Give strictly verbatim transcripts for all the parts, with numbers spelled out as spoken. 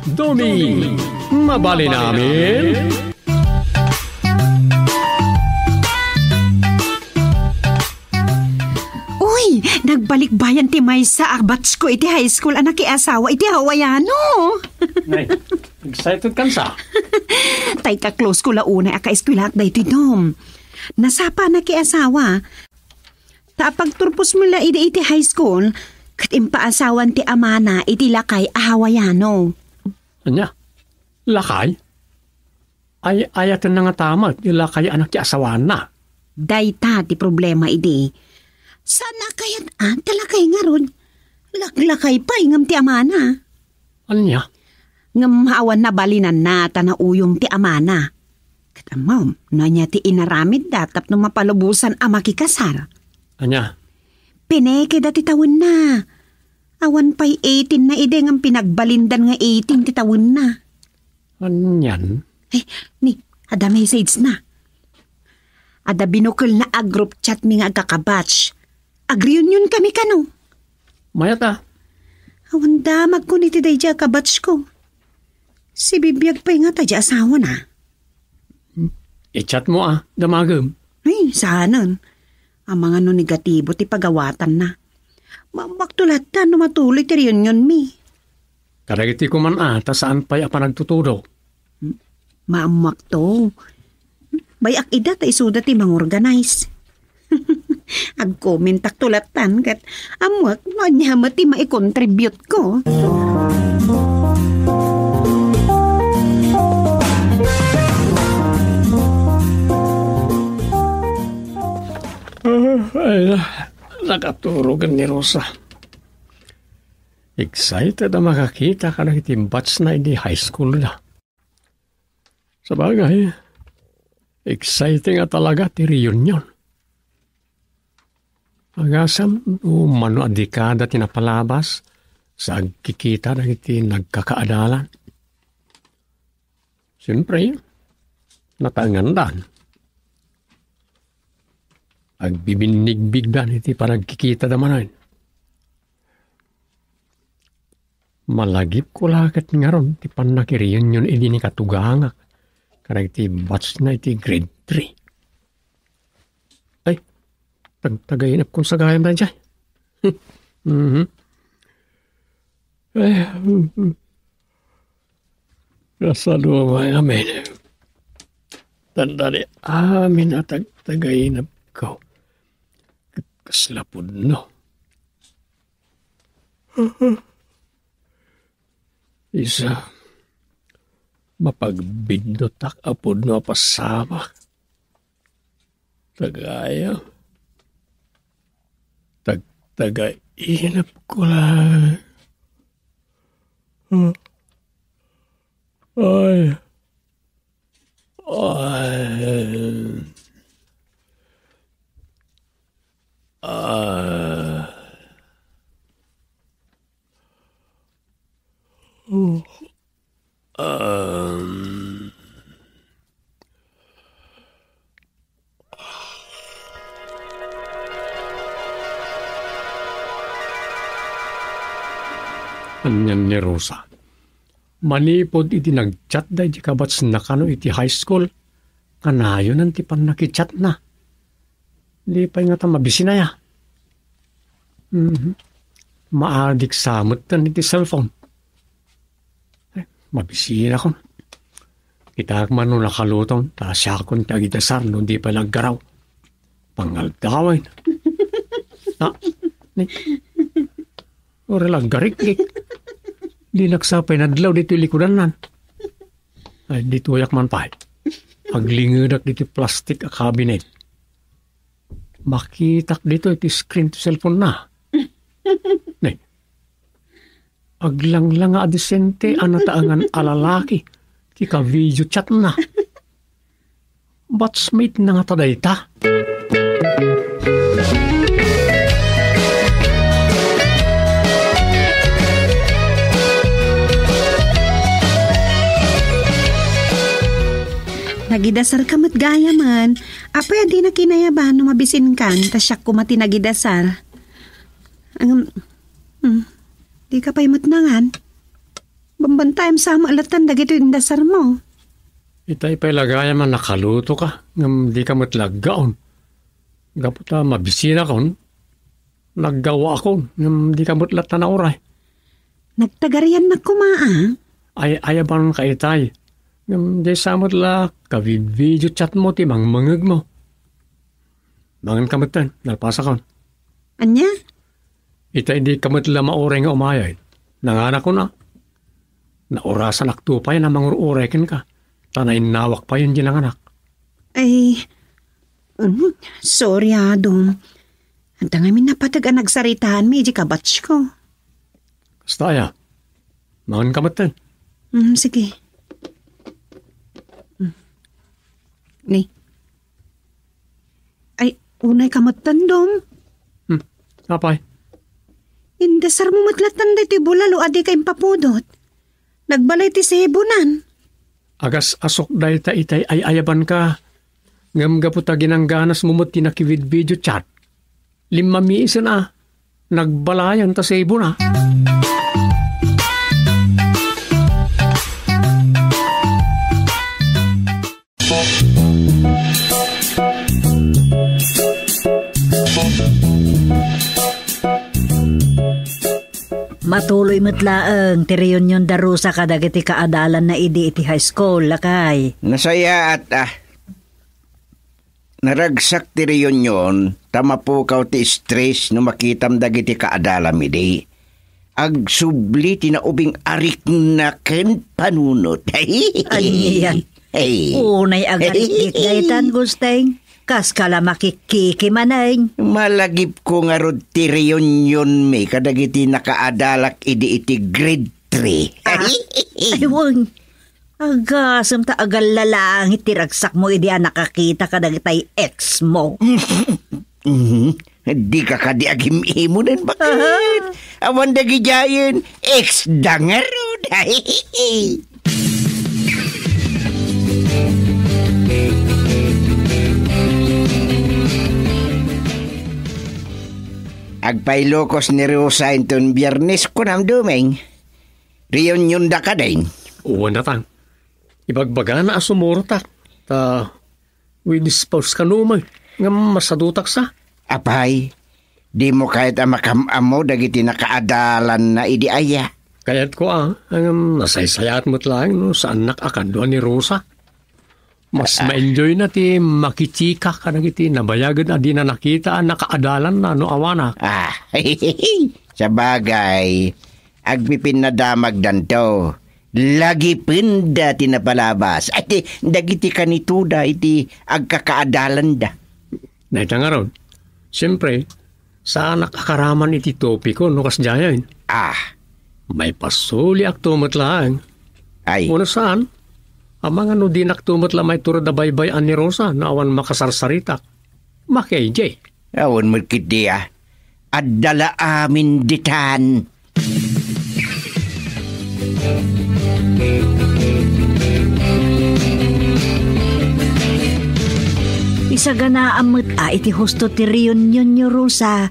Duming, mabalin amin? Uy, nagbalikbayan ti maysa a batch ko iti high school a nakiasawa iti Hawaiano. Nay, excited kan sa? Tay ka-close ko la unay a kaeskuelaak daytoy, Dom. Nasapa a nakiasawa. Ta apagturpos met la idi iti high school, ket impaasawan ti amana iti lakay a Hawaiano. Ania? Lakay? Ay, ayatenna ngata met ti lakay a nakiasawaanna. Dayta ti problema idi. Saan a kayat, ah, ta lakay ngarud. Laklakay pay ngem ti amana. Ania? Ngem awan nabalinanna ta nauyong ti amana. Ket ammom, no ania ti inaramidda tapno mapalubosan a makikasar? Ania? Pinekeda ti tawenna. Awan pay eighteen na idi ngem pinagbalindan nga eighteen ti tawenna. Anian? Eh, ni, adda message na. Adda binukelna a group chat mi nga agkakabatch. Agreunion kami kano. Mayat a. Awan damagko ni ti daydi a kabatch ko. Sibibiag pay ngata di asawana. I-chat mo a, damagem. Ay, saanen. Amangan no negatibo ti pagawatanna. Maammoakto latta no matuloy ti reunion mi. Kadagiti kuman a, ta saan pay a panagtutudo. Maammoakto. Bay-ak ida ta isuda ti mangorganize. Agkomentakto lattan ket ammoak no ania met ti maikontribute ko. Ah, ay, nakaturog ni Rosa. Excited a makakita kadagiti batch na idi high school da. Sabagay, exciting a talaga ti reunion. Agasam no mano a dekada ti napalabas sa agkikita dagiti nagkakaadalan. Siempre, nataengandan. Agbibinnigbigdan iti panagkikitada manen. Malagipko la ket ngarud ti pannakiriunyon idi ni katugangak kadagiti batch na iti grade three. Ay, tag-, tagainapkon sa gayam daydiay. Mhm. Ay, mm, mm. Kasaluan amin. Tanda ni amin a tag-, tagainapko. Ket kasla pudno. Isa, mapagbiddutak a pudno a pasamak. Tagaya. Tag-, tagainapko lang. Huh? Ay. Ay. Ah. Oh. Um. Anian ni Rosa. Manipud iti nag-chat daydi kabatsna kano iti high school, kanayonan ti pannakichatna. Di pay ngata mabisinaya. Mhm. Maadik sa metten iti cellphone. Eh, mabisinakon. Kitaak man no nakalutom, ta siakon ti agidasar no di pay naggaraw. Pangaldawen. Ha? Ni? Uri lang garikgik. Di nagsapay nadlaw ditoy likudannan. Ay, ditoyak man pay. Aglingedak ditoy plastic a cabinet. Makitak ditoy ti screen ti cellphone na. Ne. Aglanglang a disente a nataengan a lalaki ti ka-video chat na. Batchmate na ngata dayta. Nagidasar ka met gayamen. Apay a dina kinayaban no mabisinkan, ta siak koma ti nagidasar. Ang, hmm, di ka pay met nangan. Bambantaem sa met latta dagitoy indasarmo. Itay pay la gayam a nakalutoka, ngem dika met la aggaon. Gapu ta mabisinakon, naggawaakon, ngem dika met latta nauray. Nagtagariannak koma, a. Ay-ayabanka itay. Ngem diay sa met la ka-video chatmo ti mangmangngegmo. Manganka metten, nalpasakon. Ania? Itay dika met la mauray nga umayay. Nanganakon a. Naurasanakto pay a mangur-uray kenka. Ta nainnawak payen diay nanganak. Ay, um, sorry, Adong. Adda ngamin napateg a nagsaritaanmi idiay kabatchko. Kasta aya. Manganka metten. Mm, sige. Mm. Ni. Ay, unayka metten, Dong. Hmm, apay? Indasarmo met latta daytoy bulalo a dika impapudot. Nagbalay ti sebunan. Agas-asok dayta itay ay-ayabanka. Ngem gapu ta ginangganasmo met ti nakivid-video chat, limmamiisen a. Nagbalayan ta sebuna. Matuloy met laeng ti reunion da Rosa kadagiti kaadalanna idi iti high school, lakay. Nasayaat, a. Naragsak ti reunion ta mapukaw ti stress no makitam dagiti kaadalam idi. Agsubli ti naubing a rikna ken panunot. Ania? Hey. Unay agarikik daytan, Gusteng. Kaskala makikkiki manen. Malagipko ngarud ti reunionmi kadagiti nakaadalak idi iti grade three. Ah, ay, wen. Agasem ta agallalangit ti ragsakmo idi a nakakita kadagitay ex mo. Mhm. Dika kadi agim-imonen, baket? Awan dagidiayen, ex da ngarud. Agpailukos ni Rosa inton Biernes, kunam, Doming. Reunion da kadin? Wen, Tatang. Ibagbagana a sumurot, a. Ta, with spouse ka no, may, ngem masadutak sa. Apay, dimo kayat a makam-ammo dagiti nakaadalanna idi aya? Kayatko, a, ngem nasaysayaat met laeng no saannak a kadua ni Rosa. Mas ma-enjoy na ti makichika kadagiti nabayagen a dina nakita a nakaadalanna no awanak. Ah, sabagay, agpipinnadamagdanto. Lagipenda ti napalabas. Ay, ti, dagiti kanitoda iti agkakaadalanda. Dayta ngarud, siempre, saanak a karaman iti topiko no kasdiayen. Ah. Maipasuliakto met laeng. Ay. Uno saan, amangan no dinakto met la maiturod a baybay-an ni Rosa no awan makasarsaritak. Makiay, Jay. Awan met ketdi, a. Adda la amin ditan. Isaganaam met a iti husto ti reunionyo, Rosa.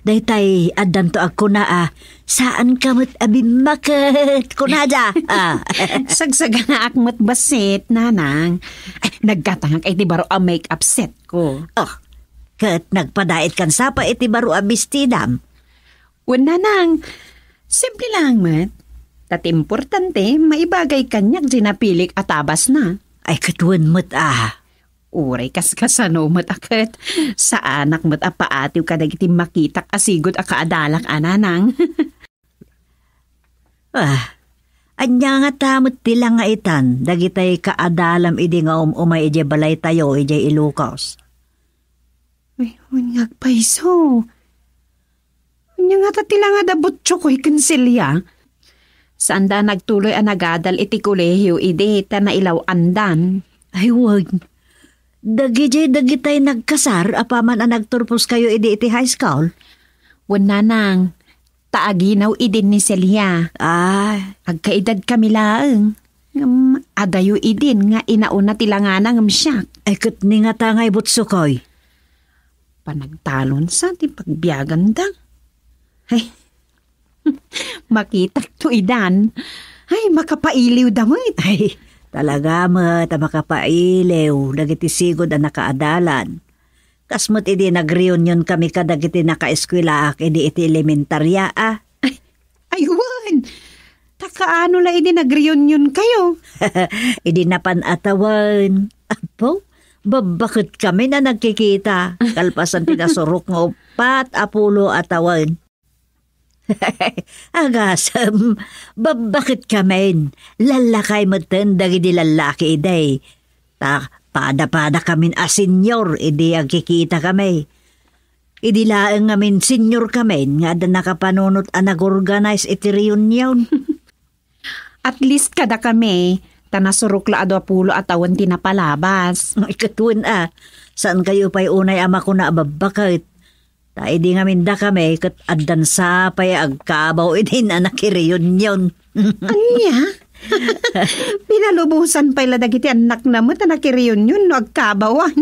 Daytay, addanto agkuna a, "Saanka met a bimmaket," kunada. Ah. Sagsaganaak met bassit, Nanang. Ay, naggatangak iti baro a make-up set ko. Oh, ket nagpadaitkan sa pay iti baro a bestidam? Wen, Nanang, simple laeng met. Ta ti importante, maibagay kaniak ti napilik a tabasna. Ay, ket wen met, a. Uray kaskasano met a ket, saanak met a paatiw kadagiti makitak a sigud a kaadalak a, Nanang. Ah, ania ngata met ti langaitan dagitay kaadalam idi nga um-umay idiay balaytayo idiay Ilocos? Ay, wen nga agpayso. Ania ngata ti langad a butsokoy ken Celia? Saanda a nagtuloy a nagadal iti kolehio idi ta nailaw-andan. Ay, wen. Dagidiay dagitay nagkasar apaman a nagturposkayo idi iti high school? Wen, Nanang, ta aginaw idin ni Celia. Ah. Agkaedadkami laeng. Ngem adayo idin nga inauna ti langana ngem siak. Ay, ket ni ngata nga ibutsokoy? Panagtalon sa ti pagbiaganda. Ay, makitakto idan. Ay, makapailiw da met. Ay, talaga met a makapailiw dagiti sigud a nakaadalan. Kas met idi nagreunion kami kadagiti nakaeskuelaak idi iti elementaria, a. Ay, ay, wen. Ta kaano la idi nagreunion kayo? Idi napan a tawen. Apo, babbaket kami a nagkikita. Kalpasan ti nasurok nga uppat a pulo a tawen. Agasem, babbaket kamin. Lallakay metten dagidi lallaki idi. Ta pada-pada kamin a senior idi agkikita kami. Idi laeng ngamin senior kamin nga adda nakapanunot a nag-organize iti reunion. At least kada kami, ta nasurok la adu a pulo a tawen ti napalabas. Ay, ket wen a, saan kayo pay unay a makuna a babbaket? Ta idi ngamin dakami, ket addan sapay agkabaw idi a nakireunion. Ania? Pinalubosan pay la dagiti annakna met a nakireunion no agkabawan.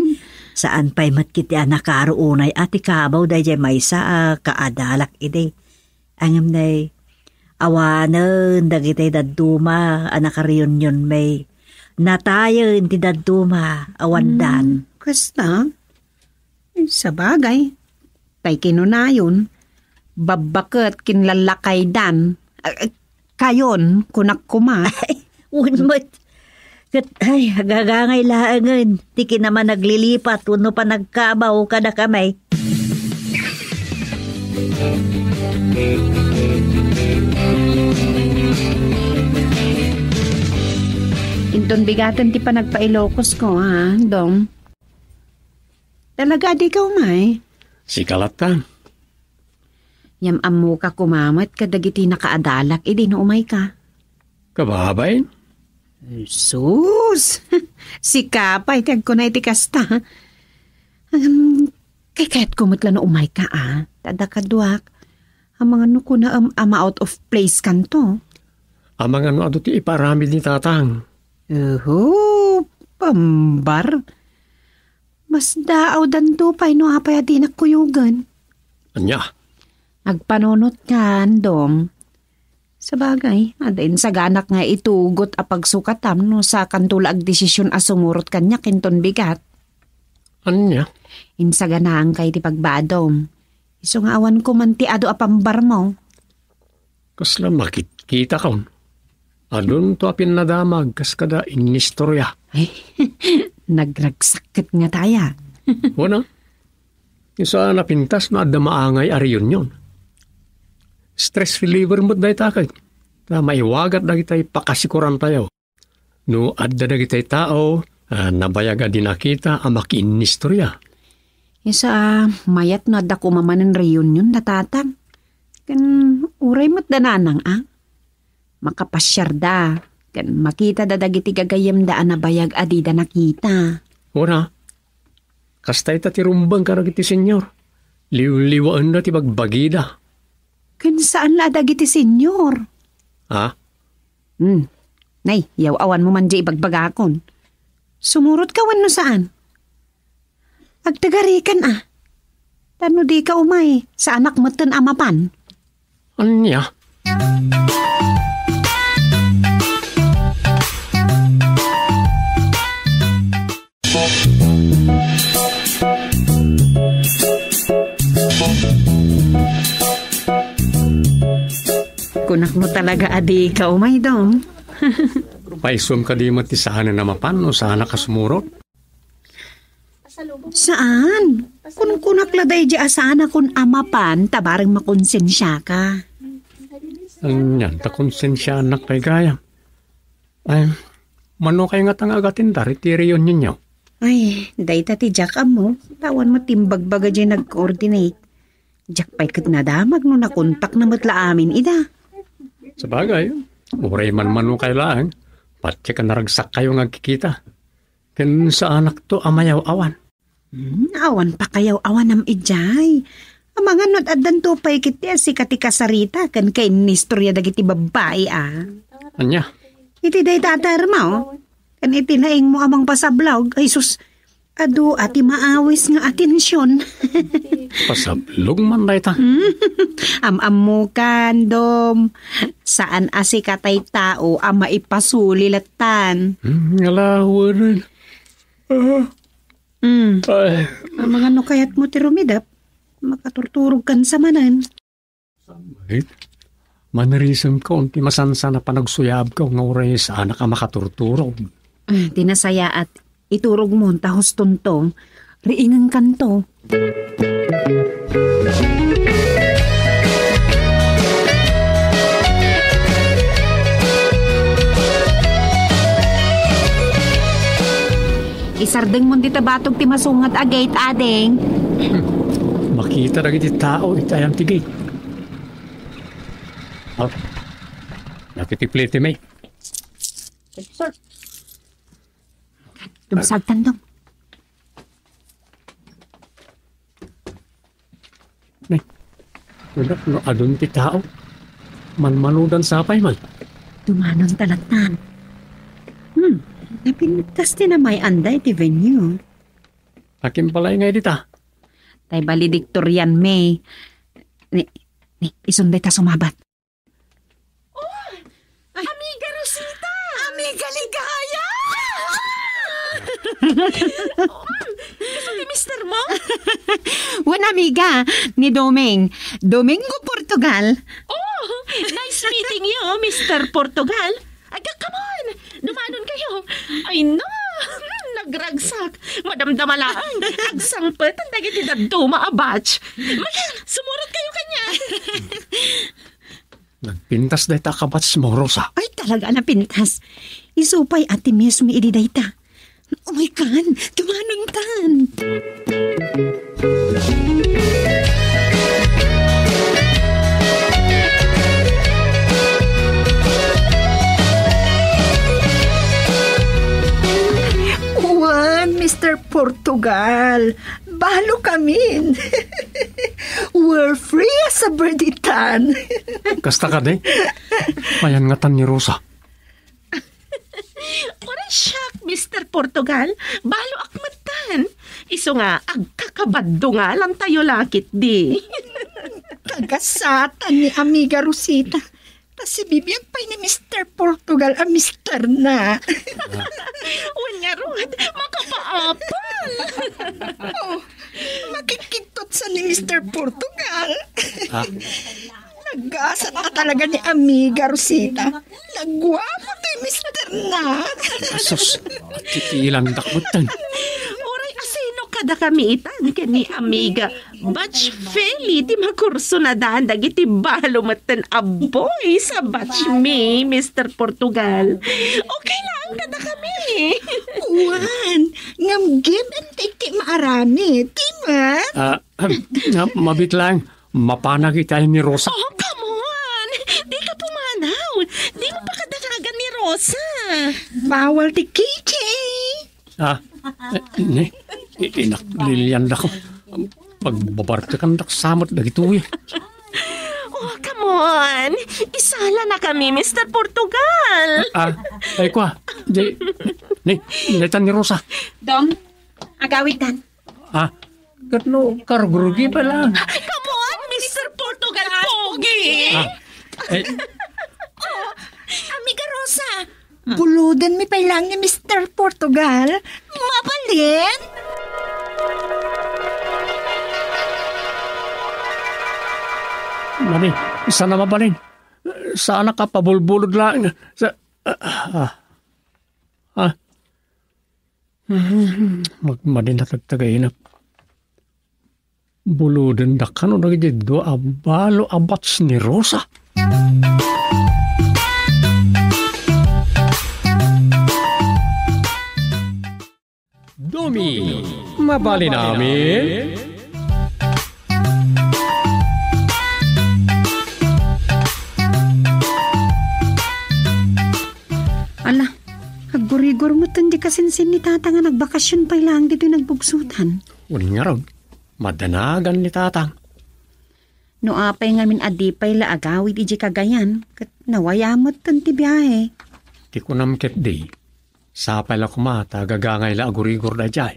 Saan pay met kiti a nakaro unay a ti kabaw daydiay maysa a kaadalak idi. Ngem nay, awanen dagiti dadduma a nakareunionmi. Natayen ti dadduma awan dan. Hmm, kasta? Eh, sabagay. Tay kinunayon, babbaket ken lallakaydan. Eh, eh, kayon, kunak koma. Ay, wen met. Ket, ay, agagangay laengen ti kinamanaglilipat wenno panagkabaw kadakami. Inton bigaten ti panagpa-Ilocos ko, ha, Dong? Talaga, di ka umay? Sika latta. Yam-ammoka koma met kadagiti nakaadalak idi no umayka. Kababain? Sus! Sika pay ti agkuna iti kasta. Ammom, kayatko met la no umayka, a. Ta adda kaduak. Amangan no kunaem a ma-out of place kanto. Amangan no adu ti iparamid ni tatang. Oho, pambar. Masdaawdanto pay no apay a dinak kuyogen. Ania? Agpanunotkan, Dong. Sabagay, adda insaganak nga itugot a pagsukatam no sakanto la agdesision a sumurot kaniak inton bigat. Ania? Insaganaanka iti pagbadom. Isu nga awan koman ti adu a pambarmo. Kasla makitkitakon. Adunto a pinnadamag kas kada innistoria. Ay, nagragsakket nga taya. Wen a, isu a napintas no adda maangay a reunion. Stress reliever met dayta ket. Ta maiwagat dagitay pakasikorantayo. No adda dagitay tao a nabayag a di nakita a makiinnistoria. Isu a mayat no adda koma manen reunion da tatang. Ken uray met da nanang a. Makapasiarda. Ken makitada dagiti gagayyemda a nabayag a dida nakita. Wen a, kasta ita ti rumbeng kadagiti senior. Liwliwaenna ti bagbagida. Ken saan la a dagiti senior. Ha? Hmm. Nay, yaw-awanmo man diay ibagbagakon. Sumurotka wenno saan? Agtagarikan a. Ta no dika umay, saanak metten a mapan. Ania? Kunak no talaga a dika umay, Dong. Paisum kadi met ti saanen a mapan no saanak a sumurot? Saan? Kunkunak la daydi a saanakon a mapan ta bareng makonsensiaka. Anian ta konsensianak pay gayam? Ay, mano kay ngata nga agatindar iti reunionyo? Ay, dayta ti diak ammo. Ta awan met ti imbagbaga diay nag-coordinate. Diak pay ket nadamag no nakontakna met la amin ida. Sabagay, uray man mano kay laeng, patiek a naragsakkayo nga agkikita. Ken saanakto a mayaw-awan. Hmm, awan pakayaw-awanam idiay. Amangan no addanto pay ket ti asika ti kasarita ken kainnistoria dagiti babbai a. Ania? Iti dayta a termo, ken iti naingmo a mangpasablog, ay sus, Adu a ti maawis nga atension. Pasablog man dayta. Am-ammokan, Dom. Saan a sika tay tao a maipasuli lattan. Hmm, ngalawen. Ah. Hmm. Ay. Amangan no kayatmo ti rumidep, makaturturogkan sa manen. Wait. Manirisemko ti masansan a panagsuyabko nga uray saanak a makaturturog. Ah, ti nasayaat, iturogmo ta hustonto, riingenkanto. Isardengmon dita batog ti masungat a gate, ading. Makita dagiti tao iti ayan ti gate. Oh. Nakitiplete, May. Sir. Dumsagtan, Dom. Nay, kunak no adun ti tao. Manmanudan sapay man. Dumanon ta lattan. Hmm, napintas ti namay-anda iti venue. Akin palay nga dita. Tay valedictorian, May. Ni, ni, isunday ta sumabat. Oh! Amiga Rosita! Amiga Ligaya! Isu ti mister mo? Wen, amiga, ni Doming. Domingo Portugal. Oh, nice meeting you, mister Portugal. Aga, come on! Dumanon kayo. Ay, no! Nagragsak. Madamdama laeng. Agsangpet dagiti dadduma a batch. Maya, sumurot kayo kanya. Nagpintas dayta a kabatsmo, Rosa. Ay, talaga a napintas. Isu pay a ti miss mi idi dayta. Umaykan, dumanontan. Wen, mister Portugal, balo kamin. We're free as a bird itan. Kasta kadi? Mayan ngatan ni Rosa. Uray siak, mister Portugal, baloak metten. Isu nga, agkakabaddo nga lantayo la ketdi. Kagasatan ni Amiga Rosita. Ta sibibiag pay ni mister Portugal a misterna. Wen ngarud, makapaapal. Oh, makikigtot sa ni mister Portugal. Ah. Nagasat na talaga ni Amiga Rosita. Nagguapo ti misterna. Asus, titilandak metten. Uray asino kadakami itan ken ni Amiga? Batch Feli ti makursunadaan dagiti balo metten a boys a batch mi, mister Portugal. Okay lang kadakami. Wen, ngem give and take ti maaramid, di met? Ah, ah, mabit lang. Mapanak iti ayan ni Rosa. Oh, come on! Di ka pumanaw! Di mo pakadanagan ni Rosa! Bawal ti K J! Ah, eh, ne, i-, inak Lilian dako. Pagbabartekan dak samat dagitoy. Oh, come on! Isala na kami, mister Portugal! Ah, ay kwa, di, ne, netan ni Rosa. Dom, agawid dan. Ah, ket no, karugrugi pay lang. Come on, mister Portugal, pogi! Ah, eh. Oh, Amiga Rosa, buludenmi pay lang ni mister Portugal. Mabalin? Mani, saan a mabalin? Saanak a pabulbulod lang. Sa, ah, ah, ah. Magmadin a tagtagainep. Buludendak kano dagiti dua a balo a batch ni Rosa. Domi, mabalin amin? Ala, aggurigor metten di kasinsin ni Tata nga nagbakasyon pay laeng ditoy nagbugsotan. Wen ngarud, madanagan ni Tata. No apay ngamin a di pay la agawid idiay Cagayan, ket nawaya metten ti biahe. Ti kunam ketdi, sapay la koma ta agagangay la aggurigor daydiay.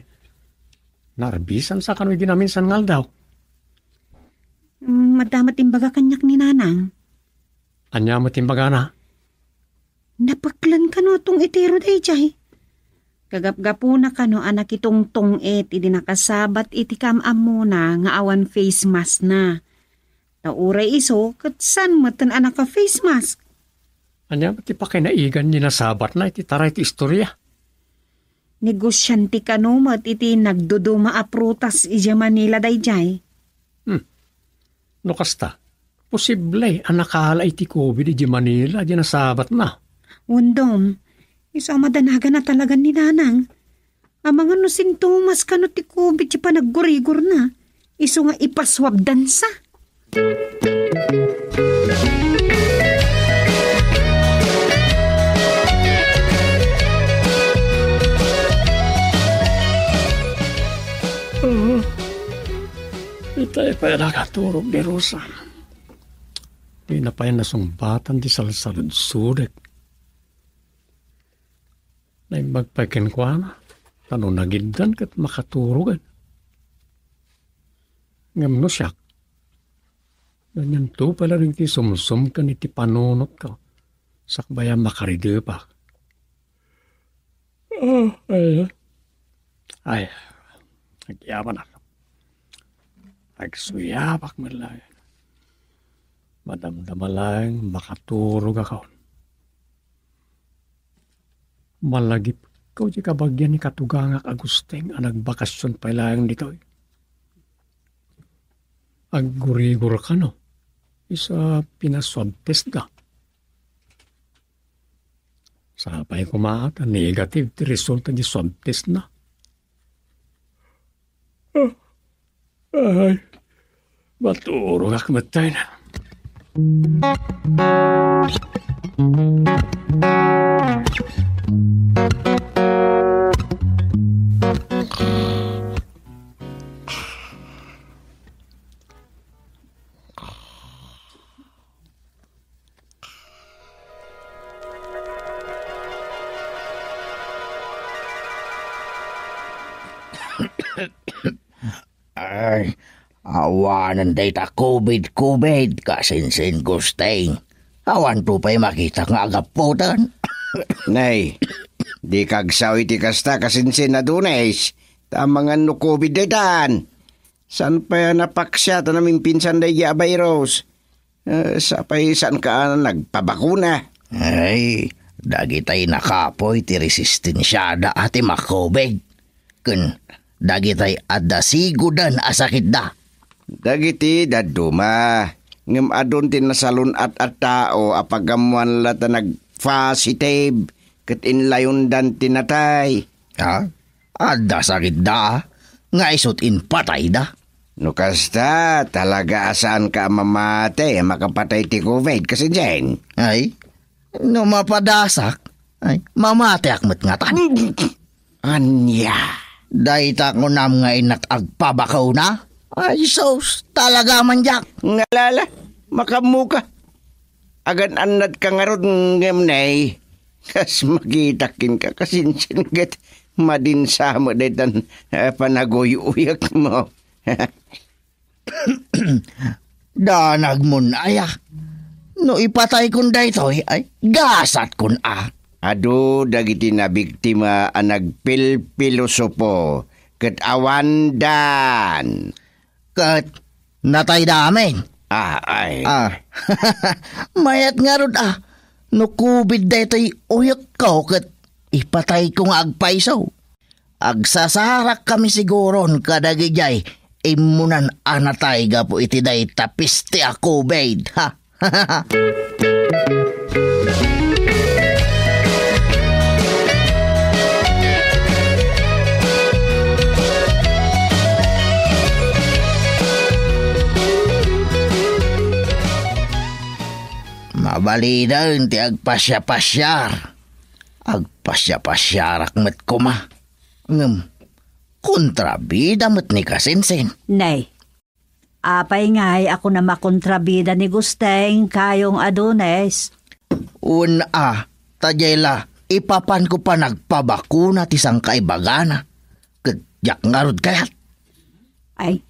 Naarbisan sa kano idi naminsan nga aldaw? Mm, madama ti imbaga kaniak ni Nanang. Ania met imbagana? Napeklan kano tong itiro daydiay. Gagapgapuna kano a nakitungtong-it idi nakasabat iti kaam-ammona nga awan face mask na. Ta uray isu, ket saan metten a naka-face mask. Ania met ti pakinaigan ni nasabatna iti taray ti istorya? Negosiante kano met iti nagduduma a prutas idiay Manila daydiay. Hmm. No kasta, posible a nakaala iti covid idiay Manila, di nasabatna. Undom, isu a madanagan a talagan ni Nanang. Amangan no sintomas kano ti covid ti panaggurigorna. Isu nga ipasuabdansa. Ah, itay pay a nakaturog ni Rosa. Dina pay nasungbatan ti salsaludsodek. Naimbag pay kenkuana, ta no nagiddan ket makaturogen. Ngem no siak, anianto pay la dagiti sumsum ken iti panunotko, sakbay a makaridepak. Ah, ay, ay, agyamanak. Agsuyabak met laeng. Madamdama laeng makaturogakon. Malagipko ti kabagian ni katugangak a Gusteng a nagbakasyon pay laeng ditoy. Aggurigor kano, isu a pinaswab testda. Sapay koma ta negative ti resulta ti swab testna. Ah, ay, maturogak metten. Ay, awanen dayta covid, covid, kasinsin Gusteng. Awanto pay makitak nga agappoten. Nay, dika agsao iti kasta, kasinsin Adonis. Ta amangan no covid daytan. Saan pay a napaksiat a namimpinsan daydiay a virus? Eh, sapay saanka a nagpabakuna? Ay, dagitay nakapuy ti resistensiada a ti ma-covid. Ken dagitay adda sigodan a sakitda. Dagiti dadduma, ngem adun ti nasalun-at a tao a pagammoan la ta nagpositive ket inlayondan ti natay. Ha? Adda sakitda, nga isut' impatayda. No kasta, talaga a saanka a mamati a makapatay ti covid, kasinsin? Ay, no mapadasak, ay, mamatiak met ngatan. Ania? Dayta kunam nga innak agpabakuna? Ay, sus, talaga man diak. Ngalala, makammuka. Agan-annadka ngarud ngem nay, kas makitak kenka, kasinsin ket madin sa met daytan, eh, panaguy-uyekmo. Danagmon aya. No ipataykon daytoy, ay, gasatkon a. Adu dagiti nabiktima a nagpilpilosopo ket awandan. Ket natayda amin. Ah, ay. Ah. Mayat ngarud a, no covid daytoy uyekko ket ipatayko nga agpayso. Agsasarakkami siguron kadagidiay immunan a natay gapu iti dayta peste a covid, ha? Mabalinen ti agpasiapasiar. Agpasiapasiarak met koma. Ngem, kontrabida met ni kasinsin. Nay, apay ngay a kuna makontrabida ni Gusteng kayong Adonis? Wen a, ta diay la, ipapanko panagpabakuna ti sangkaibagana. Ket diak ngarud kayat. Ay,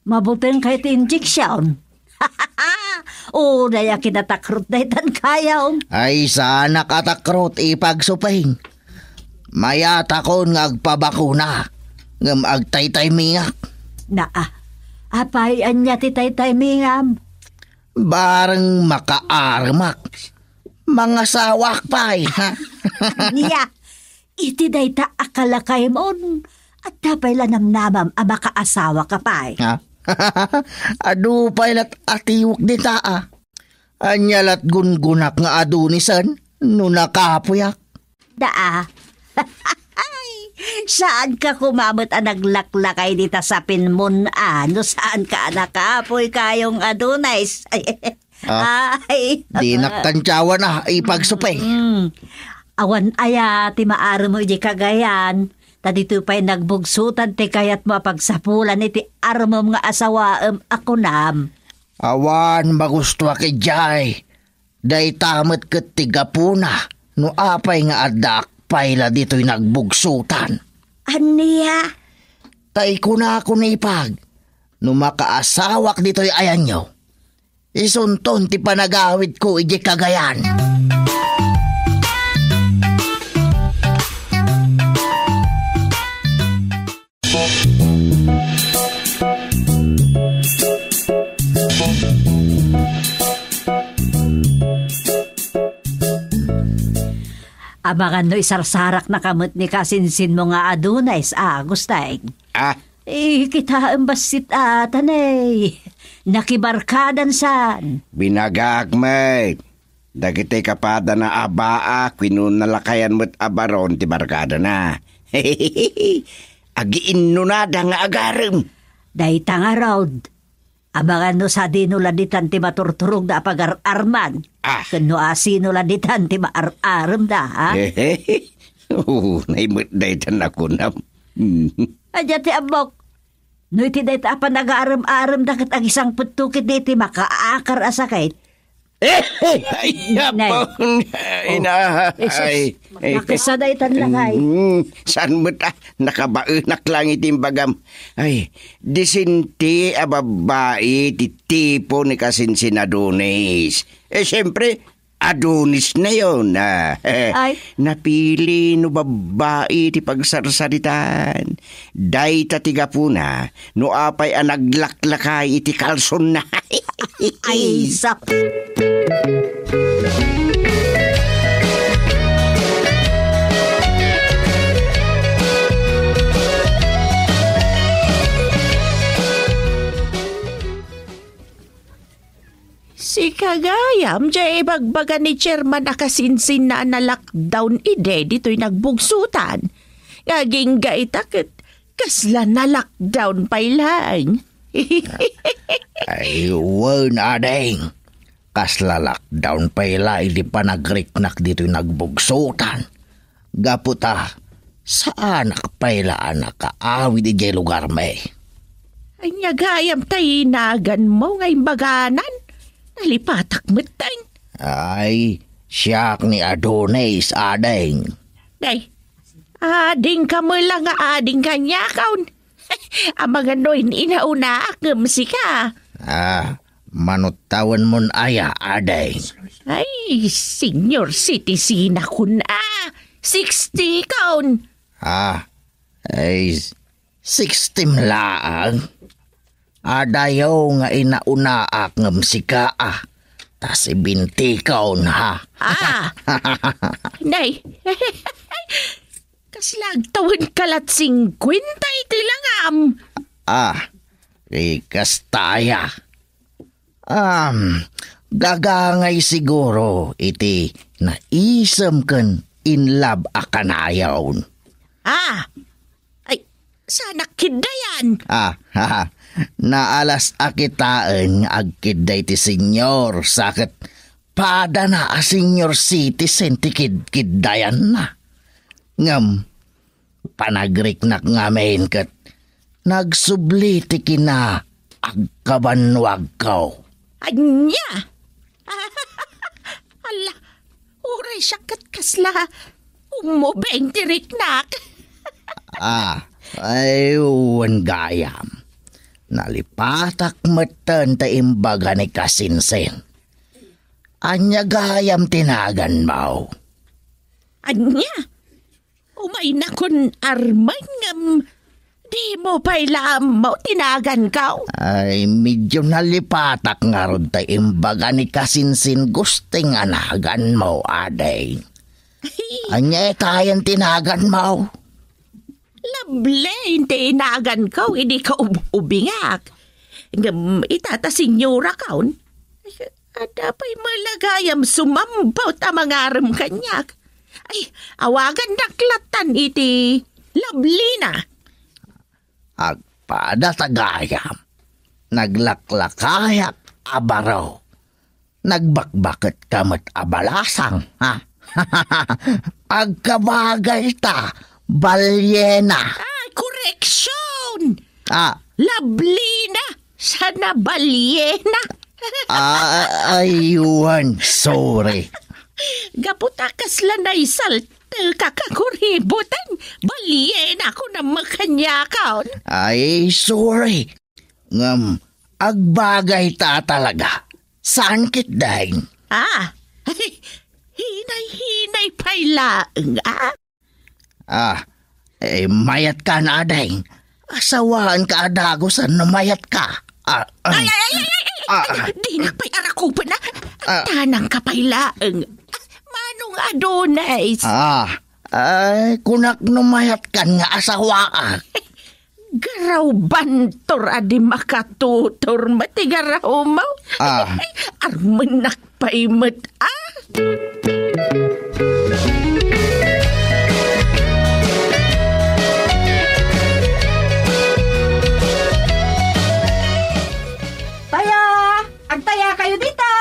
mabutengka iti injection. Uray a kinatakrot daytan kayam. Ay, saanak a takrot, ipagsupeng. Mayatakon nga agpabakuna, ngem agtaytaymingak. Naa, apay ania ti taytaymingam? Bareng makaaremak. Mangasawak pay, ha? Nia, iti dayta a kalakaymon, adda pay la namnamam a makaasawaka pay. Ha? Adu pay lat atiwek dita, a. Ania lat gungunak nga adunisen no nakapuyak? Daa. Saanka koma met a naglaklakay dita sapinmon, a, no saanka a nakapuy kayong adunisen. Ah, ay. Dinak tantiawan a ipagsupeng. Mm. Awan aya ti maarem mo idiay Cagayan, ta ditoy pay nagbugsotan ti kayatmo a pagsapulan iti armem nga asawaem a kunam. Awan magustuak idiay. Dayta met ket ti gapuna no apay nga addaak pay la ditoy nagbugsotan. Ania? Ta ikunako nipag, no makaasawak ditoy ayanyo, isunton ti panagawidko idiay Cagayan. Amangan no isarsaraknaka met ni kasinsinmo nga adunay, Agustin. Ah? Eh, kitaem bassit a, tanay. Nakibarkadan san. Binagaak met. Dagiti kapadana a baak wenno nalakayan met a baron ti barkadana. Agiinnunada nga agarem. Dayta ngarud, amangan no sadino la ditan ti maturturogda a pagar-arman. Ah. Ken no asino la ditan ti maar-aremda, ha? Unay met daytan a kunam. Ania ti ammok? No iti dayta a panagarem-aremda ket agisangpetto ketdi iti makaakar a sakit. Ay, Nay. Apo, ina, Oh, Jesus. Ay, ay. Nakasada itan lang, ay. Mm, saan met, ah, nakabaenak lang iti imbagam. Ay, disente a babbai ti tipo ni kasinsin Adonis. Eh, siyempre, Adonis na yun, ah. Ay. Napili no babbai ti pagsarsaritan. Dayta ti gapuna no apay a naglaklakay iti kalsonna. Ay, sak- Sika gayam, diay ibagbaga ni Chairman a kasinsinna a na-lockdown idi ditoy nagbugsotan. Nga agingga ita ket kasla na-lockdown pay laeng. Ay, wen, ading. Kasla lockdown pay la idi panagriknak ditoy nagbugsotan. Gapu ta, saanak pay la a nakaawid idiay lugarmi. Ania gayam ta inaganmo nga imbaganan? Nalipatak metten. Ay, siak ni Adonis, ading. Ay, adingka met la nga ading kaniakon. Amangan no in-inaunaak ngem sika. Ah, manuttawenmon aya, ading? Ay, senior citizen akon a. Sixty kon. Ah, ay, sixty laeng. Adayo nga inaunaak ngem sika, ah. Ta seventy kon, ha? Ah. Nay. Kasla agtawenka lat singkuenta iti langam. Ah, di kasta aya. Am, gagangay siguro iti naisem ken in love a kanayon. Ah, ay, saanak kiddayan. Ah, ha, ha. Naalas a kitaen nga agkidday ti senior, sa ket padana a senior citizen ti kidkiddayanna. Ngem, panagriknak ngamin ket nagsubli ti kinaagkabannuagko. Ania? Ala, uray siak ket kasla ummubeng ti riknak. Ah, ay, wen gayam. Nalipatak metten ti imbaga ni Kasinsin. Ania gayam ti naganmo? Ania? Umaynakon Arman ngem dimo pay la ammo ti naganko? Ay, medyo nalipatak ngarud ti imbaga ni Kasinsin Gusting a naganmo, ading. Ay. Ania itayen ti naganmo? Lovely ti naganko idi kaub-ubingak. Ngem ita ta senyorakon, adda pay met la gayam sumambut a mangarem kaniak. Ay, awagannak lattan iti Lovelyna. Agpada ta gayam, naglaklakayak a baro. Nagbakbaketka met a balasang, ha? Agkabagayta, balyena. Ay, koreksyon! Ah. Lovelyna, sana balyena. Ah, aywan, sorry. Gapu ta kasla naisaltek a kakuributan, balyena kunam kaniakon. Ay, sorry. Ngem, agbagayta talaga. Saan ketdin? Ah, hinay-hinay pay laeng, ah. Ah, eh, mayatkan, ading. Asawaanka a dagusan no mayatka. Ah, ah. Ay, ay, ay, ay, ay, ay, ah, ah. Dinak pay arakupen, ah. Ah. Tanangka pay laeng. Manong Adonis. Ah, ay, kunak no mayatkan nga asawaak. Garaw bantor a di makatutor met ti garawmo. Ah. Armennak pay met, ah. Taya! Agtaya kayo dita!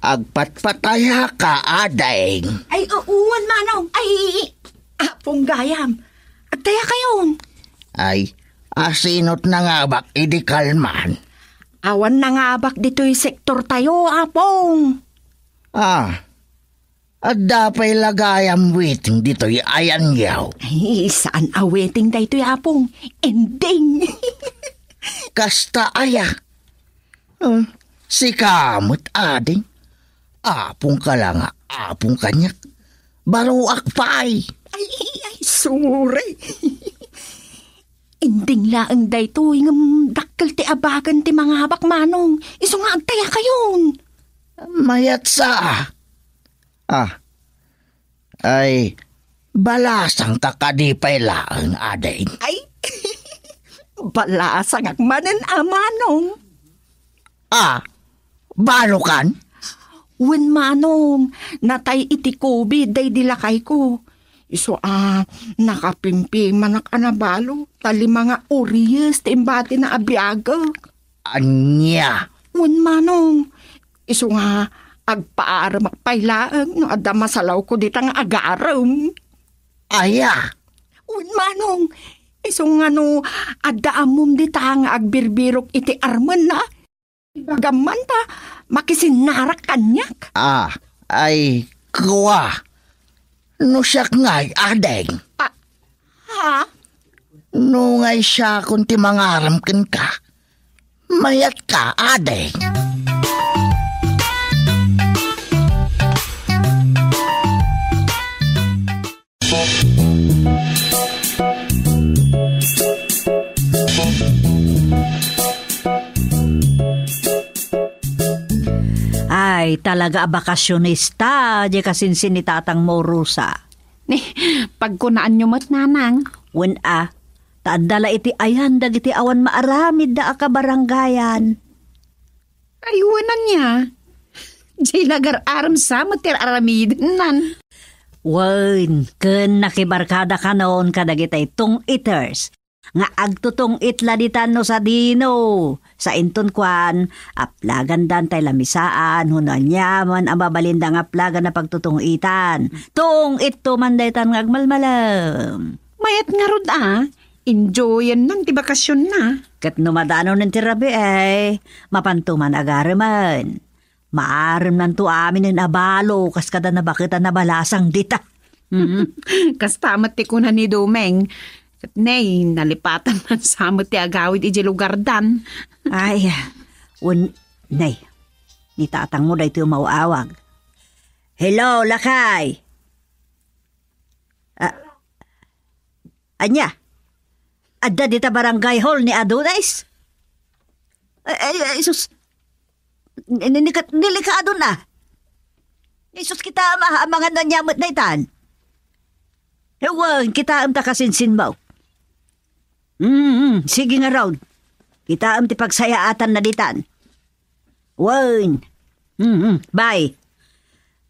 Agpatpatayaka, ading. Ay, u-, uwan, manong. Ay, apong gayam. Agtaya kayon. Ay, asinot nangabak idi kalman? Awan nangabak ditoy sektor tayo, apong. Ah, adda pay la gayam waiting ditoy ayanyaw? Ay, saan a waiting daytoy, apong. Ending. Kasta aya? Ah, sika met, ading. Apongka la nga apong kaniak. Baroak pay. Ay, ay, sorry. Ending laeng daytoy, ngem dakkel ti abagan ti mangabak, manong. Isu nga agtaya kayon. Mayat sa. Ah. Ay, balasangka kadi pay laeng, ading? Ay, balasangak manen a, manong. Ah, balokan? Wen, manong, natay iti covid daydi lakayko. Isu a, nakapimpimanak a nabalo, ta lima nga oras ti imbatina a biagek. Ania? Wen, manong, isu nga agpaaremak pay laeng no adda masalawko dita nga agarem. Aya? Wen, manong, isu nga no adda ammom dita nga agbirbirok iti armenna, ibagam man ta makisinnarak kaniak. Ah, ay, kua. No siak ngay, ading. Ah, ha? No ngay siakon ti mangarem kenka, mayatka, ading. Ay, talaga a bakasionista, diay kasinsin ni tatangmo, Rosa. Ni, pagkunaanyo met, nanang. Wen a, ta adda la iti ayan dagiti awan maaramidda a kabarangayan. Ay, wen ania. Diay nagar-arem sa met ti ar-aramidennan. Wen, ken nakibarkada kanon kadagitay tong-iters nga agtutong-it la ditan no sadino. Sa inton kuan, aplagandan tay lamisaan, huno aniaman a mabalinda nga aplagan a pagtutong-itan. Tong-itto man daytan nga agmalmalem. Mayat ngarud a, enjoyennan ti bakasionna. Ket no madanonen ti rabii, mapanto man agaremen. Maaremnanto aminen a balo kas kada nabaket a nabalasang dita. Mm. Kasta met ti kuna ni Domeng, Ket nay, nalipatan man sa met ti agawid idiay lugardan. Ay, wen, nay, ni tatangmo daytoy umaw-awag. Hello, lakay! Ah, ania? Adda dita barangay hall ni Adonis? Ay, ay, ay, sus. Ni, ni, ni, delikado na. Isus, kitaem a, amangan no ania met daytan. Wen, kitaem ta kasinsinmo. Mm, mm, sige ngarud. Kitaem ti pagsayaatanna ditan. Wen. Mm, mm, bye.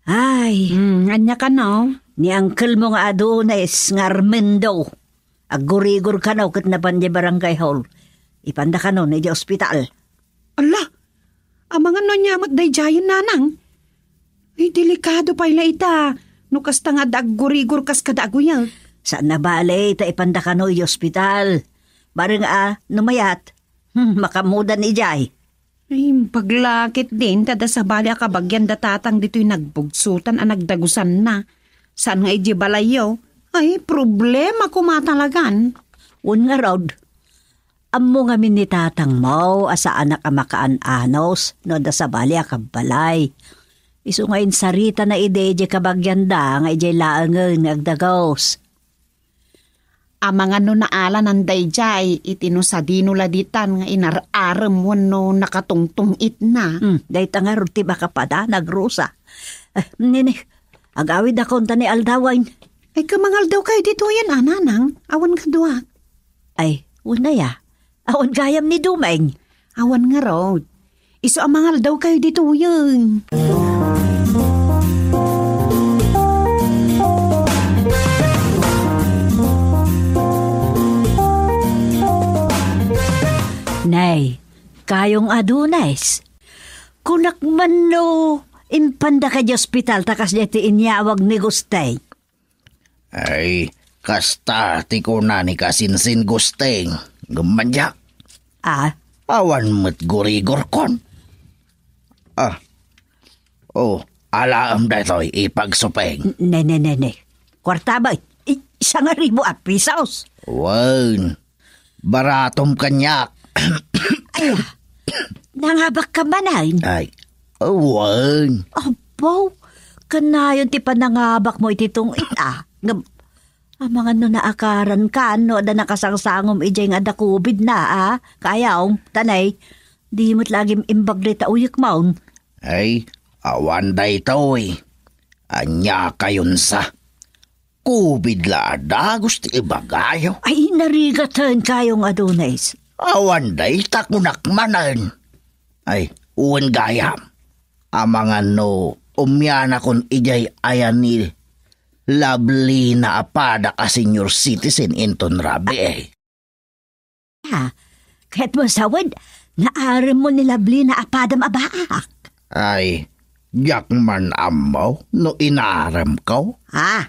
Ay. Mm, ania kano? Ni angkelmo nga Adonis nga Armando. Aggurigor kano ket napan di barangay hall. Ipanda kano idiay ospital. Ala, amangan no ania met daydiayen, nanang? Ay, delikado pay la ita, no kasta nga adda aggurigor kas kada aguyag. Saan a bale ta ipanda kano idiay ospital. Bareng a, no mayat, hmm, makaammodan idiay. Ay, imbag la ketdin ta adda sabali a kabagian da tatang ditoy nagbugsotan a nagdagusanna. Saan nga idiay balayyo? Ay, problema koma talagan. Wen ngarud, ammo ngamin ni tatangmo a saanak a makaan-anos no adda sabali a kabbalay. Isu nga insaritana idi idiay kabagianda nga idiay laengen nga agdagus. Amangan no naalanan daydiay iti no sadino la ditan nga inar-arem wenno nakatungtung-itna. Hmm, dayta ngarud ti makapadanag, Rosa. Eh, nini, agawidakon ta ni aldawen. Ay, kamangaldaw kayo ditoyen, a, nanang. Awan kaduak. Ay, wen aya. Awan gayam ni Dumeng. Awan ngarud. Isu a mangaldaw kayo ditoyen. Nay, kayong Adonis, kunak man no impanda ka di ospital ta kasdiay ti inyawag ni Gusteng. Ay, kasta ti kuna ni Kasinsin Gusteng. Ngem man diak. Ah? Awan met gurigorkon. Ah. Oh, alaem daytoy ipagsupeng. Ne, ne, ne, ne. Kuarta ba? I-, sangaribu a pisos. Wen. Baratom kaniak. Ay, nangabak ka manen? Ay, wen. Abaw, kanayon ti panangabak mo iti tungit, a. Ngem, amangan no naakaran ka, no adda nakasangsangom idiay nga adda covid na, a. Kayong, tanay, di met lagim imbag dayta uyek maon. Ay, awan daytoy. Ania kayon sa? Covid la a dagus ti ibagayo. Ay, narigaten kayong Adonis. Awan dayta kunak manen. Ay, wen gayam. Amangan no umianakon idiay ayan ni Lablina a padak a senior citizen inton rabii. Ah, ket masawed, naarem mo ni Lablina a padam a baak. Ay, diak man ammo no inarem ko. Ah.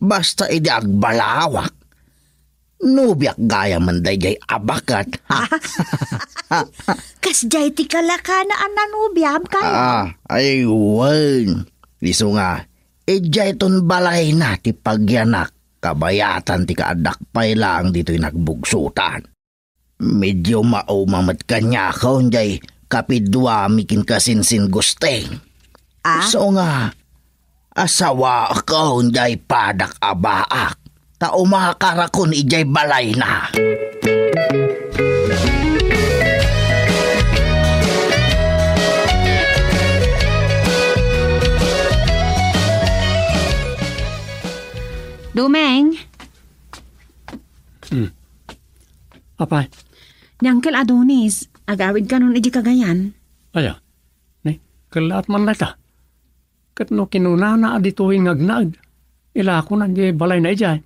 Basta idi agbalawak, nobiak gayamen daydiay a baket. Kasdiay ti kalakana a nanobiam kayo? Ah, ay, wen. Isu nga, idiay ton balayna ti pagyanak, kabayatan ti kaaddak pay laeng ditoy nagbugsotan. Medyo mauma met kaniakon jay kapiduami ken kasinsin Gusteng. Ah? Isu nga, asawaakon jay padak a baak, ta umakarakon idiay balayna. Dumeng. Hmm. Apay? Ni Uncle Adonis, agawid kanon idiay Cagayan. Aya, ni, kellaat man layta. Ket no kinunana a ditoy nga agnaed, ilakonan diay balayna idiay.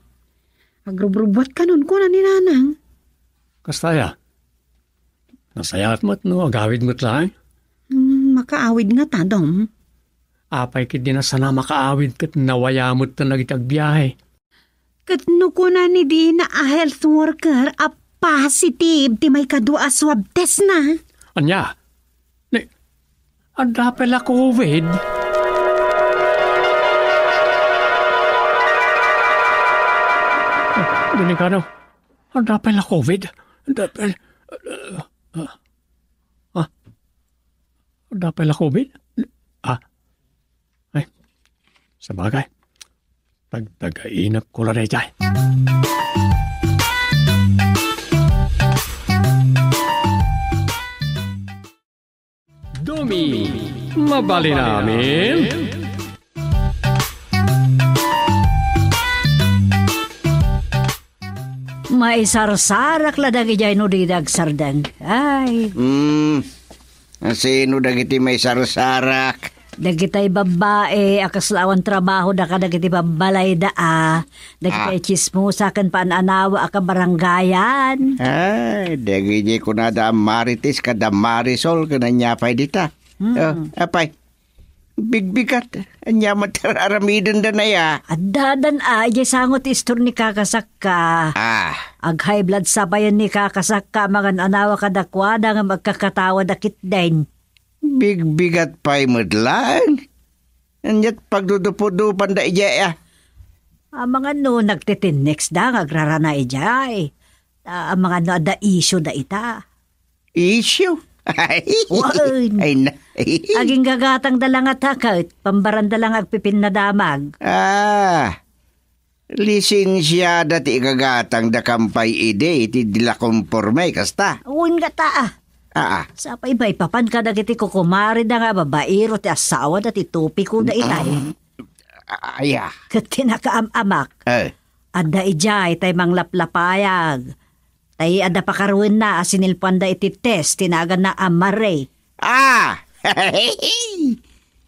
Agrubrubuat kanon, kuna ni Nanang. Kasta aya? Nasayaat met no agawid met laeng? Hmm, makaawid ngata, Dom. Apay ketdi a saan a makaawid ket nawaya met dagiti agbiahe? Ket no kuna ni Dina a health worker a positive ti maikadua a swab test na? Ania? Ni, adda pay la covid? Oh, delikado. Adda pay la covid? Adda pay, ah, ah, adda pay la covid? Ah, ay, sabagay. Tagtagainepko la daydiay. Dumi, mabalin amin? Maisarsarak la dagidiay no dida agsardeng. Ay. Hmm. Sino dagiti maisarsarak? Dagitay babbai a kasla awan trabahoda kadagiti babbalayda a. Dagiti Ah. chismosa ken paan-anawa a kabarangayan. Ay, dagiti kunada a Marites kada Marisol ken ania pay dita. Hmm. Oh, apay. Bigbigat. Ania met ti ar-aramidenda naya? Addadan a, idiay sango ti istor ni Kakasakka. Ah. Ag-high blood sapayen ni Kakasakka, magan-anawa kadakuada ngem agkakatawa da ketdin. Bigbigat pay met laeng. Ania't pagdudupudupanda idiay, a? Amangan no nagtitinneksda nga agrarana idiay. A, amangan no adda issue da ita. Issue? Ay, Wan. Ay, na. Aginggagatangda la nga taket, pambaranda la nga agpipinnadamag. Ah, lisensiada ti igagatangda kampay idi iti di la komporme, kasta? Wen ngata, a. Aa. Sapay maipapan kadagiti kukumareda nga babaero ti asawada ti topiko da itay. A-, aya. Ket ti nakaam-amak, Eh. adda idiay tay manglaplapayag. Tay adda pakaruenna a sinilpuanda iti test ti naganna a Marie. Ah!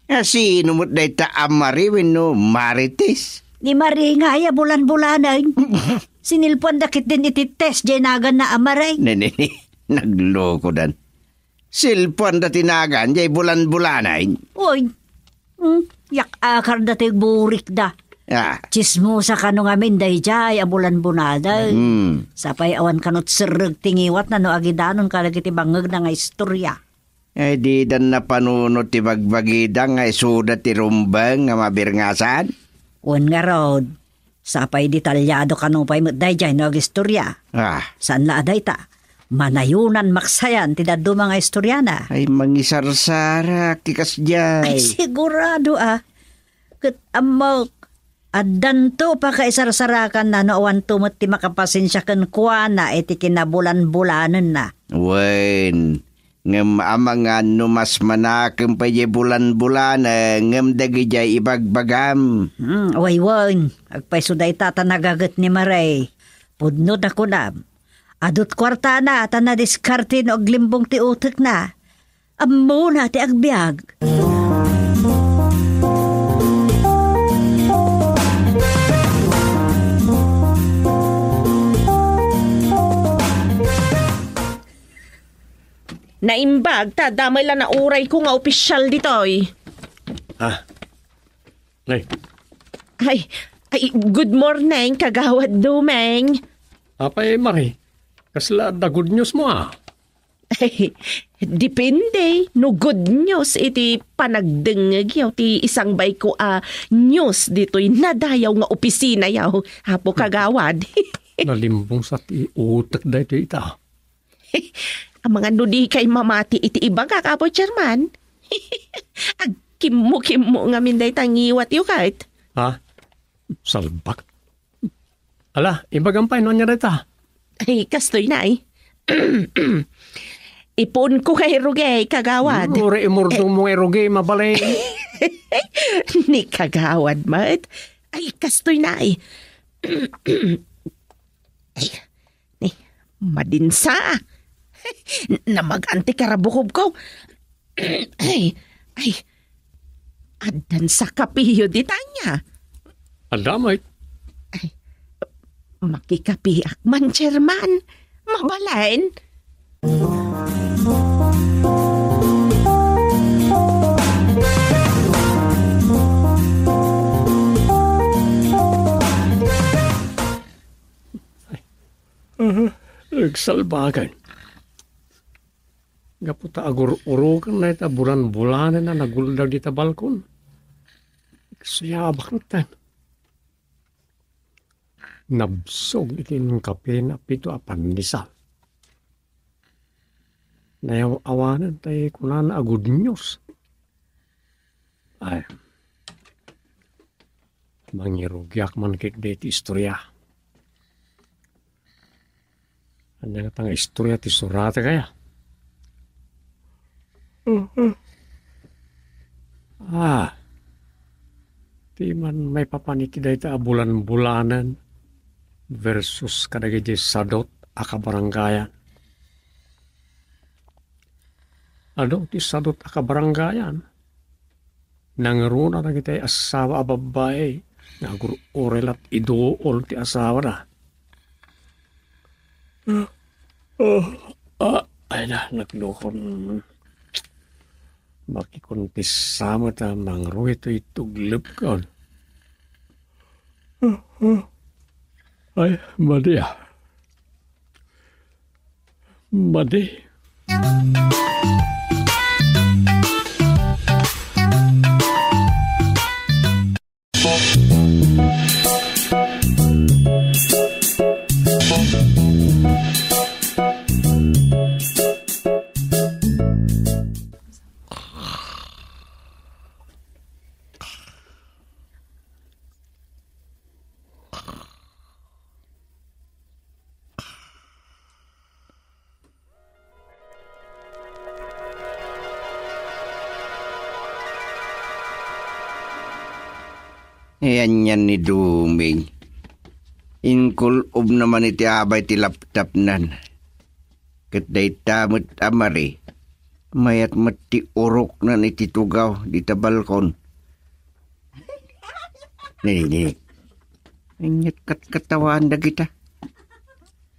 Asino met dayta a Marie wenno Marites? Ni Marie nga aya bulan-bulanen. Sinilpuanda ketdin iti test diay naganna a Marie. Ne, ne, ne. Naglokodan. Silpuanda ti nagan diay bulan-bulanen. Oy. Hmm, yak-akar datoy burikda. Ah. Chismosa kano ngamin daydiay a bulan-bulanen. Hmm. Sapay awan kano serreg ti ngiwatna no agidanon kadagiti bangngegna nga istorya. Ay, didan napanunot ti bagbagida nga isuda ti rumbeng nga mabirngasan? Wen ngarud, sapay detalyado kano pay met daydiay no agistorya. Ah. Saan la a dayta? Manayonan maksayan ti dadduma nga istoriana. Ay, mangisarsarak ti kasdiay. Ay, sigurado, a. Ket ammok, addanto pakaisarsarakanna no awanto met ti makapasensia kenkuana iti kinabulan-bulanenna. Wen, ngem amangan no mas manakem pay diay bulan-bulanen ngem dagidiay ibagbagam. Hmm, wen, wen. Agpayso dayta ta nagaget ni Marie. Pudno ta kunam. Adu't kuartana ta nadiskarte no aglimbong ti utekna. Ammona ti agbiag. Naimbag ta adda met la naurayko nga opisial ditoy. Ah. Nay. Ay, ay, good morning, Kagawad Dumeng. Apay, Marie? Kasla adda good news mo, a? Depende no good news iti panagdengngegyo ti isangbayko a news ditoy nadayaw nga opisinayo, Apo Kagawad. Nalimbong sa ti utek daytoy ita. Amangan no dikay mamati iti ibagak, Apo Chairman. Agkimmo-kimmo ngamin dayta ngiwatyo ket. Ha? Salbak. Ala, ibagam pay no ania dayta? Ay, kastoy na, eh. Ipuonko kay Ruge, Kagawad. Hmm, uray imurdong mo kay Ruge, mabalin. Ni Kagawad met. Ay, kastoy na, eh. Ay, ni, madinsa. Namagan ti karabukobko. Ay, ay, addan sa kapiyo ditanya. Adda met. Ay, makikapiak man, Chairman. Mabalin. Ay, ah, nagsalbakan. Gapu ta agur-urugan na ita bulan-bulanen a naguldaw dita balkon. Sayabak ten. Nabsog iti inkapina pito a pandesal. Nayaw-awanen tay kunana a good news. Ay, mangirugiak man ketdi iti istorya. Ania ngata nga istorya ti suratek aya? Ah, ti man maipapan iti dayta a bulan-bulanen versus kadagiti sadut a kabarangayan. Adu ti sadut a kabarangayan. Nangruna dagiti asawa a babbai nga agur-uray la iduol ti asawana. Ah, ah, ay na, naglukon. Makikuntis sa met a mangruy toy tuglep kon. Ah, ah. Ay, madi ah. Madi. Ayan yan ni Duming. Inkul-obna man iti abay ti laptopnan. Ket dayta met a Mari, mayat met ti uroknan iti tugaw dita balkon. Nini, nini. Ania't katkatawaan dagita?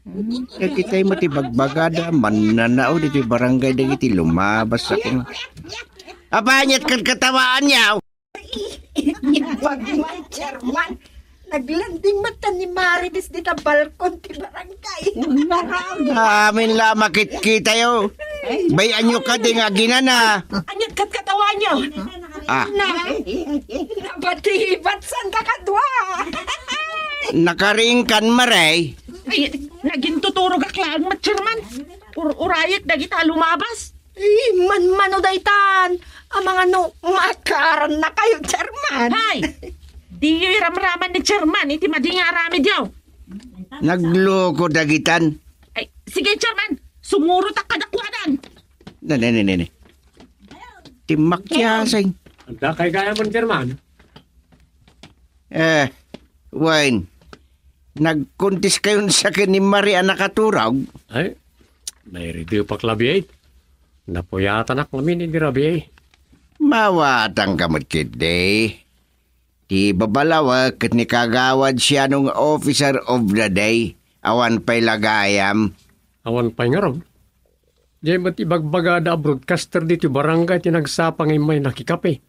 Hmm, dagitay met ti bagbagada, mannanao ditoy barangay dagiti lumabas a kunana. Apay, ania't katkatawaan yaw? Imbag man, Chairman. Naglanding met ni Marites dita balkon ti barangay. Amin la makitkitayo. Bay-anyo kadi nga aginana. Ania't katkatawaanyo? Ah. Na, nabatibat san kakadua. Nakariingkan, Mari? Ay, nagintuturogak laeng met, Chairman. Ur-urayek dagita a lumabas. Ay, manmano daytan. Amangan no makarannakayo, Chairman. Hay! Diyo iramraman ni Chairman iti madi nga aramidyo. Nagloko dagitan. Ay, sige, Chairman. Sumurotak kadakuadan. Ne, ne, ne, ne, ne. Ti makiasing. Adda kay gayam, Chairman? Eh, wen, nagkuntis kayon sa ken ni Mari a nakaturog? Ay, nairidepak labi ay. Napuyatanak ngamin idi rabii. Mawatangka met ketdi. Ti babalawek ket ni Kagawad Siano nga Officer of the Day. Awan pay la gayam. Awan pay ngarud. Diay met ibagbagada a broadcaster ditoy barangay ti nagsapa nga immay nakikape.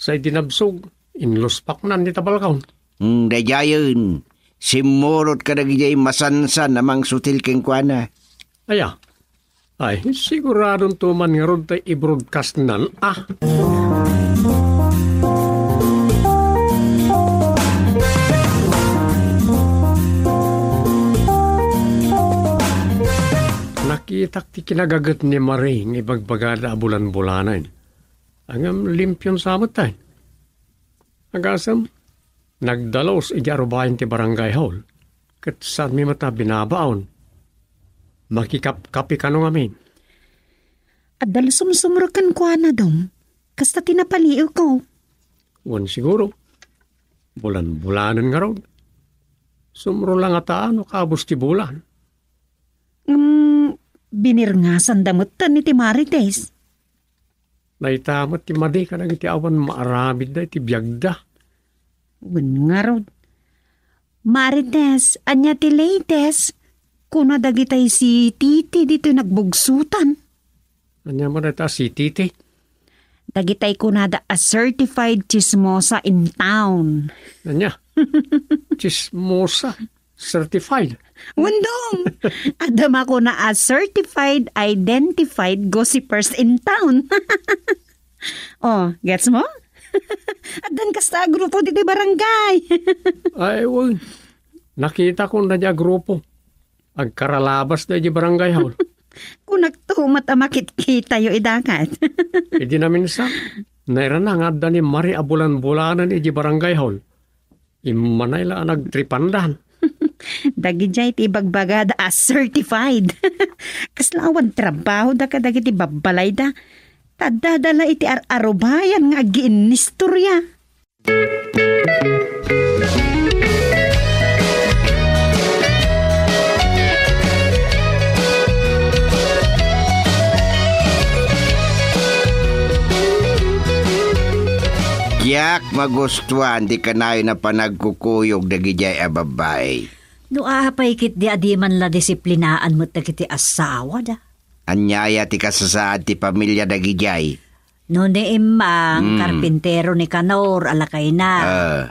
Sa idi nabsog, inluspaknan dita balkon. Hmm, daydiayen, simmurot kadagiti masansan a mangsutil kenkuana. Aya? Ay, siguradonto man ngarud tay i-broadcastnan, ah. Nakitak ti kinagaget ni Marie nga ibagbagada a bulan-bulanen. Ngem limpion sa met tay. Agasem, nagdalus idiay arubayan ti barangay hall, ket saanmi met a binabaon. Makikapkapi kano ngamin. Adda la sumsumro kenkuana, Dong. Kasta ti napaliiwko. Wen siguro. Bulan-bulanen ngarud. Sumro la ngata no kabus ti bulan. Ngem binirngasanda metten iti Marites. Dayta met ti madi kadagiti awan maaramidda iti biagda. Wen ngarud. Marites, ania ti latest? Kuna dagitay si Titi ditoy nagbugsutan. Ania man dayta si Titi? Dagitay kunada a certified chismosa in town. Ania? Chismosa? Certified? Wen, Dong! Adda makuna a certified identified gossipers in town. Oh, gets mo? Addan kasta a grupo ditoy barangay. Ay, wen. Nakitakon daydiay a grupo. Agkaralabasda idiay barangay hall. Kunakto met a makitkitayo idangat. Idi naminsan, nairana nga adda ni Mari a bulanbulanen idiay barangay hall. Immanay la a nagtripandan. Dagidiay ti ibagbagada a certified. Kasla awan trabahoda kadagiti babbalayda. Ta addada la iti ar-arubayan nga agiinnistorya. Diak magustuan ti kanayon a panagkukuyog dagidiay a babbai. No apay ketdi a di man la disiplinaan met dagiti asawada? Ania aya ti kasasaad ti pamilia dagidiay? No ni Immang, Hmm. karpintero ni Kanor a lakayna. Ah.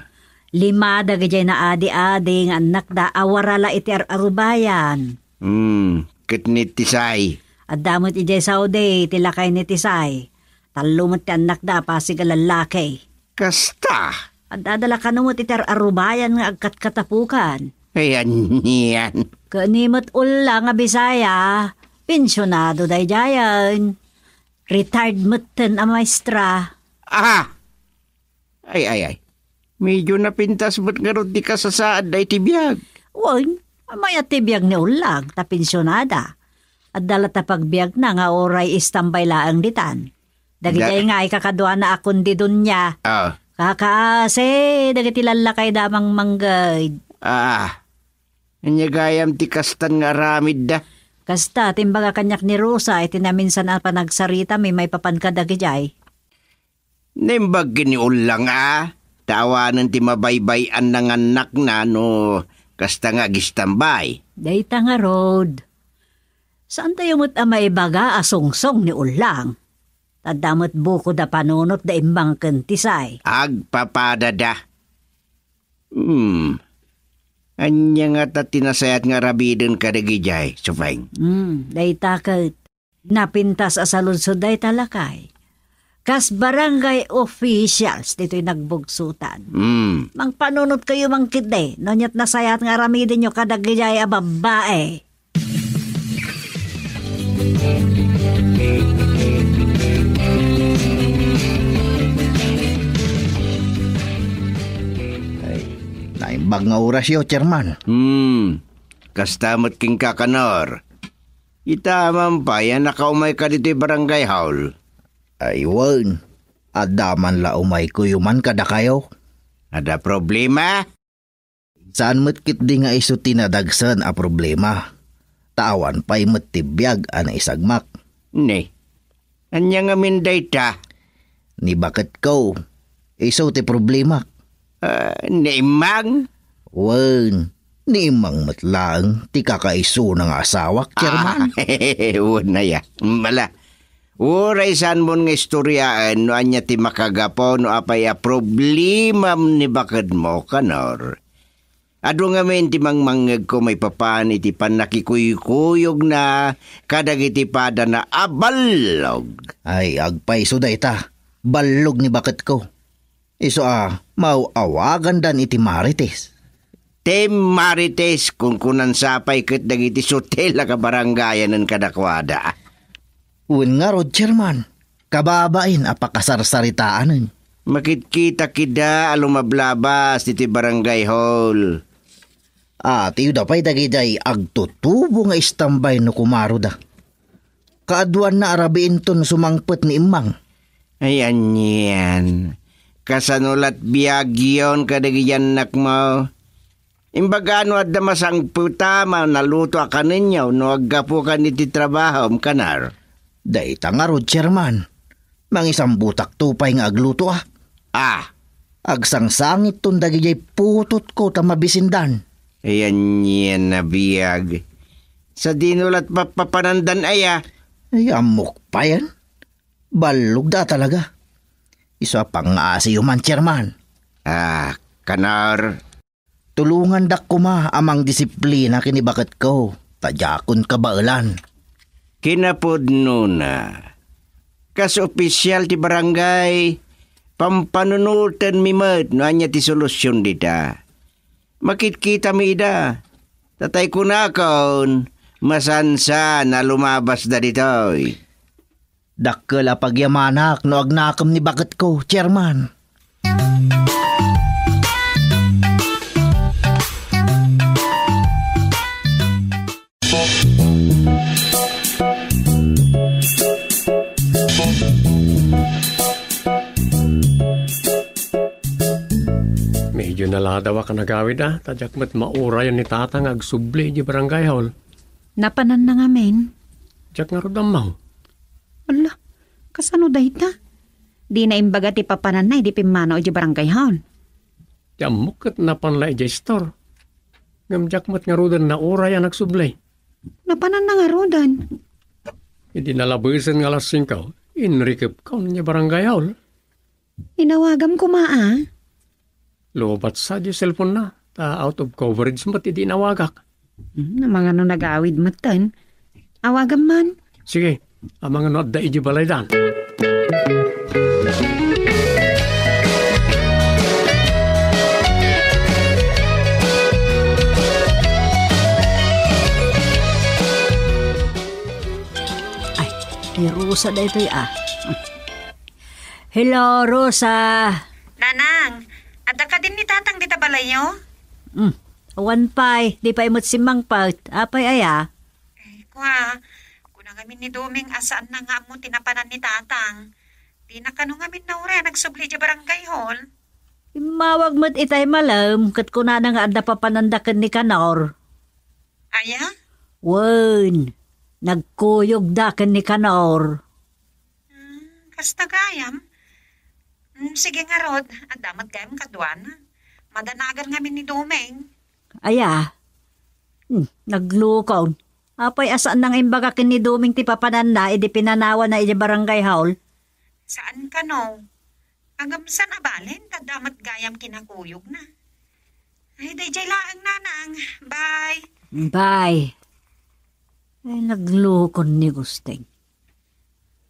Lima dagidiay naadi-adi nga annakda a warala iti ar-arubayan. Hmm, ket ni Tisay? Adda met idiay Saudi ti lakay ni Tisay. Tallo met ti annakda a pasig a lallaki. Kasta? Addada la kano met iti ar-arubayan nga agkatkatapukan. Ay, anian? Ken ni met Ulla nga Bisaya, pensionado daydiayen. Retired metten a maestra. Ah! Ay, ay, ay. Medyo napintas met ngarud ti kasasaadda iti biag. Wen, mayat ti biag ni Ullang, ta pensionada. Adda la ta pagbiagna nga uray istambay laeng ditan. Dagiti Da- nga ay kakaduana a kundi dunia. Ah. Kakaasi, dagiti lallakayda a mangmangged. Ah. Ania gayam ti kastan nga aramidda? Kasta, timbaga kaniak ni Rosa, iti naminsan a panagsaritami maipapan kadagidiay. Naimbag ken ni Ullang a, ta awanen ti mabaybay-anna nga annakna no kasta nga agistambay. Dayta ngarud. Saantayo met a maibaga a sungsong ni Ullang. Adda met bukod a panunot da Immang ken Tisay. Agpapadada. Hmm. Ania ngata ti nasayaat nga aramiden kadagidiay, Supeng? Hmm, dayta ket. Napintas a saludsod dayta lakay. Kas barangay officials ditoy nagbugsutan. Mm. Mangpanunotkayo man ketdi, no aniat nasayaat nga aramidenyo kadagidiay a babbai. Ay, naimbag nga orasyo, Chairman. Mm. Kasta met kenka, Kanor. Ita man pay a nakaumayka ditoy barangay hall. Ay, wen. Adda man la umayko man kadakayo. Adda problema? Saan met ketdi nga isu ti nadagsen a problema. Ta awan pay met ti biag a naisagmak. Ne. Ania ngamin dayta? Ni baketko, isu ti problemak. Ah, ni Immang? Wen, ni Immang met laeng ti kakaisuna nga asawak, Chairman. Ah, wen aya. Mala. Uray saanmon nga istoryaen no ania ti makagapu no apay a problemam ni bakedmo, Kanor. Adu ngamin ti mangmangngegko maipapan iti pannakikuykuyogna kadagiti padana a ballog. Ay, agpayso dayta. Ballog ni baketko. Isu a maaw-awagandan iti Marites. Ti Marites, kunkunan sapay ket dagiti sutel a kabarangayanen kadakuada. Wen ngarud, Chairman, kababain a pakasarsaritaanen. Makitkita kida a lumablabas iti barangay hall. Atiwda pay dagidiay agtutubo nga istambay no kumaroda. Kaaduanna a rabii inton sumangpet ni Immang. Ay, anian. Kasano lat biagyon kadagiti annakmo? Imbaga no adda masangpetam a naluto a kanenyo no aggapukan iti trabahom, Kanor? Dayta ngarud, Chairman. Mangisambutakto pay nga agluto a. Ah. Agsangsangitton dagidiay putotko ta mabisindan. Ay, anian a biag. Sadino lat papapanandan aya? Ay, ammok payen. Ballogda talaga. Isu a pangngaasiyo man, Chairman. Ah, Kanor. Tulongandak koma a mangdisiplina ken ni baketko, ta diakon kabaelan. Kinapudnona, kas opisyal ti barangay, pampanunotenmi met no ania ti solusyon dita. Makitkitami ida. Tatay kunakon, masansan a lumabasda ditoy. Dakkel a pagyamanak no agnakem ni baketko, Chairman. Medyo naladawak a nagawid, a, ta diak met maurayan ni Tatang agsubli idiay barangay hall. Napananna ngamin. Diak ngarud ammo. Ala, kasano dayta? Dina imbaga ti papananna idi pimmanaw idiay barangay hall. Ti ammok ket napan la idiay store. Ngem diak met ngaruden nauray a nagsubli. Napananna ngaruden. Idi nalabesen nga alas singko, inrikepkon idiay barangay hall. Inawagam koma, a. Loobat sa diay cellphone-na, ta out of coverage met idi inawagak. Hmm, amangan no nagawid metten. Awagam man. Sige, amangan no adda idiay balaydan. Ay, ni Rosa daytoy, a. Hello, Rosa. Nanang, adda kadin ni Tatang dita balayyo? Hmm, awan pay, di pay met simmangpet. Apay aya? Eh, kua, kuna ngamin ni Doming a saanna nga ammo ti napanan ni Tatang. Dina kano ngamin nauray a nagsubli idiay barangay hall. Immawag met itay malem ket kunana nga adda papananda ken ni Kanor. Aya? Wen, nagkuyogda ken ni Kanor. Hmm, kasta gayam. Hmm, sige ngarud, adda met gayam kaduana. Madanagan ngamin ni Doming. Aya? Hmm, naglukon. Apay a saanna nga imbaga ken ni Doming ti papananna idi pinanawanna idiay barangay hall? Saan kano? Agamsan a balen, ta adda met gayam kinakuyogna. Ay, daydiay laeng, Nanang. Bye. Bye. Ay, naglukon ni Gusting.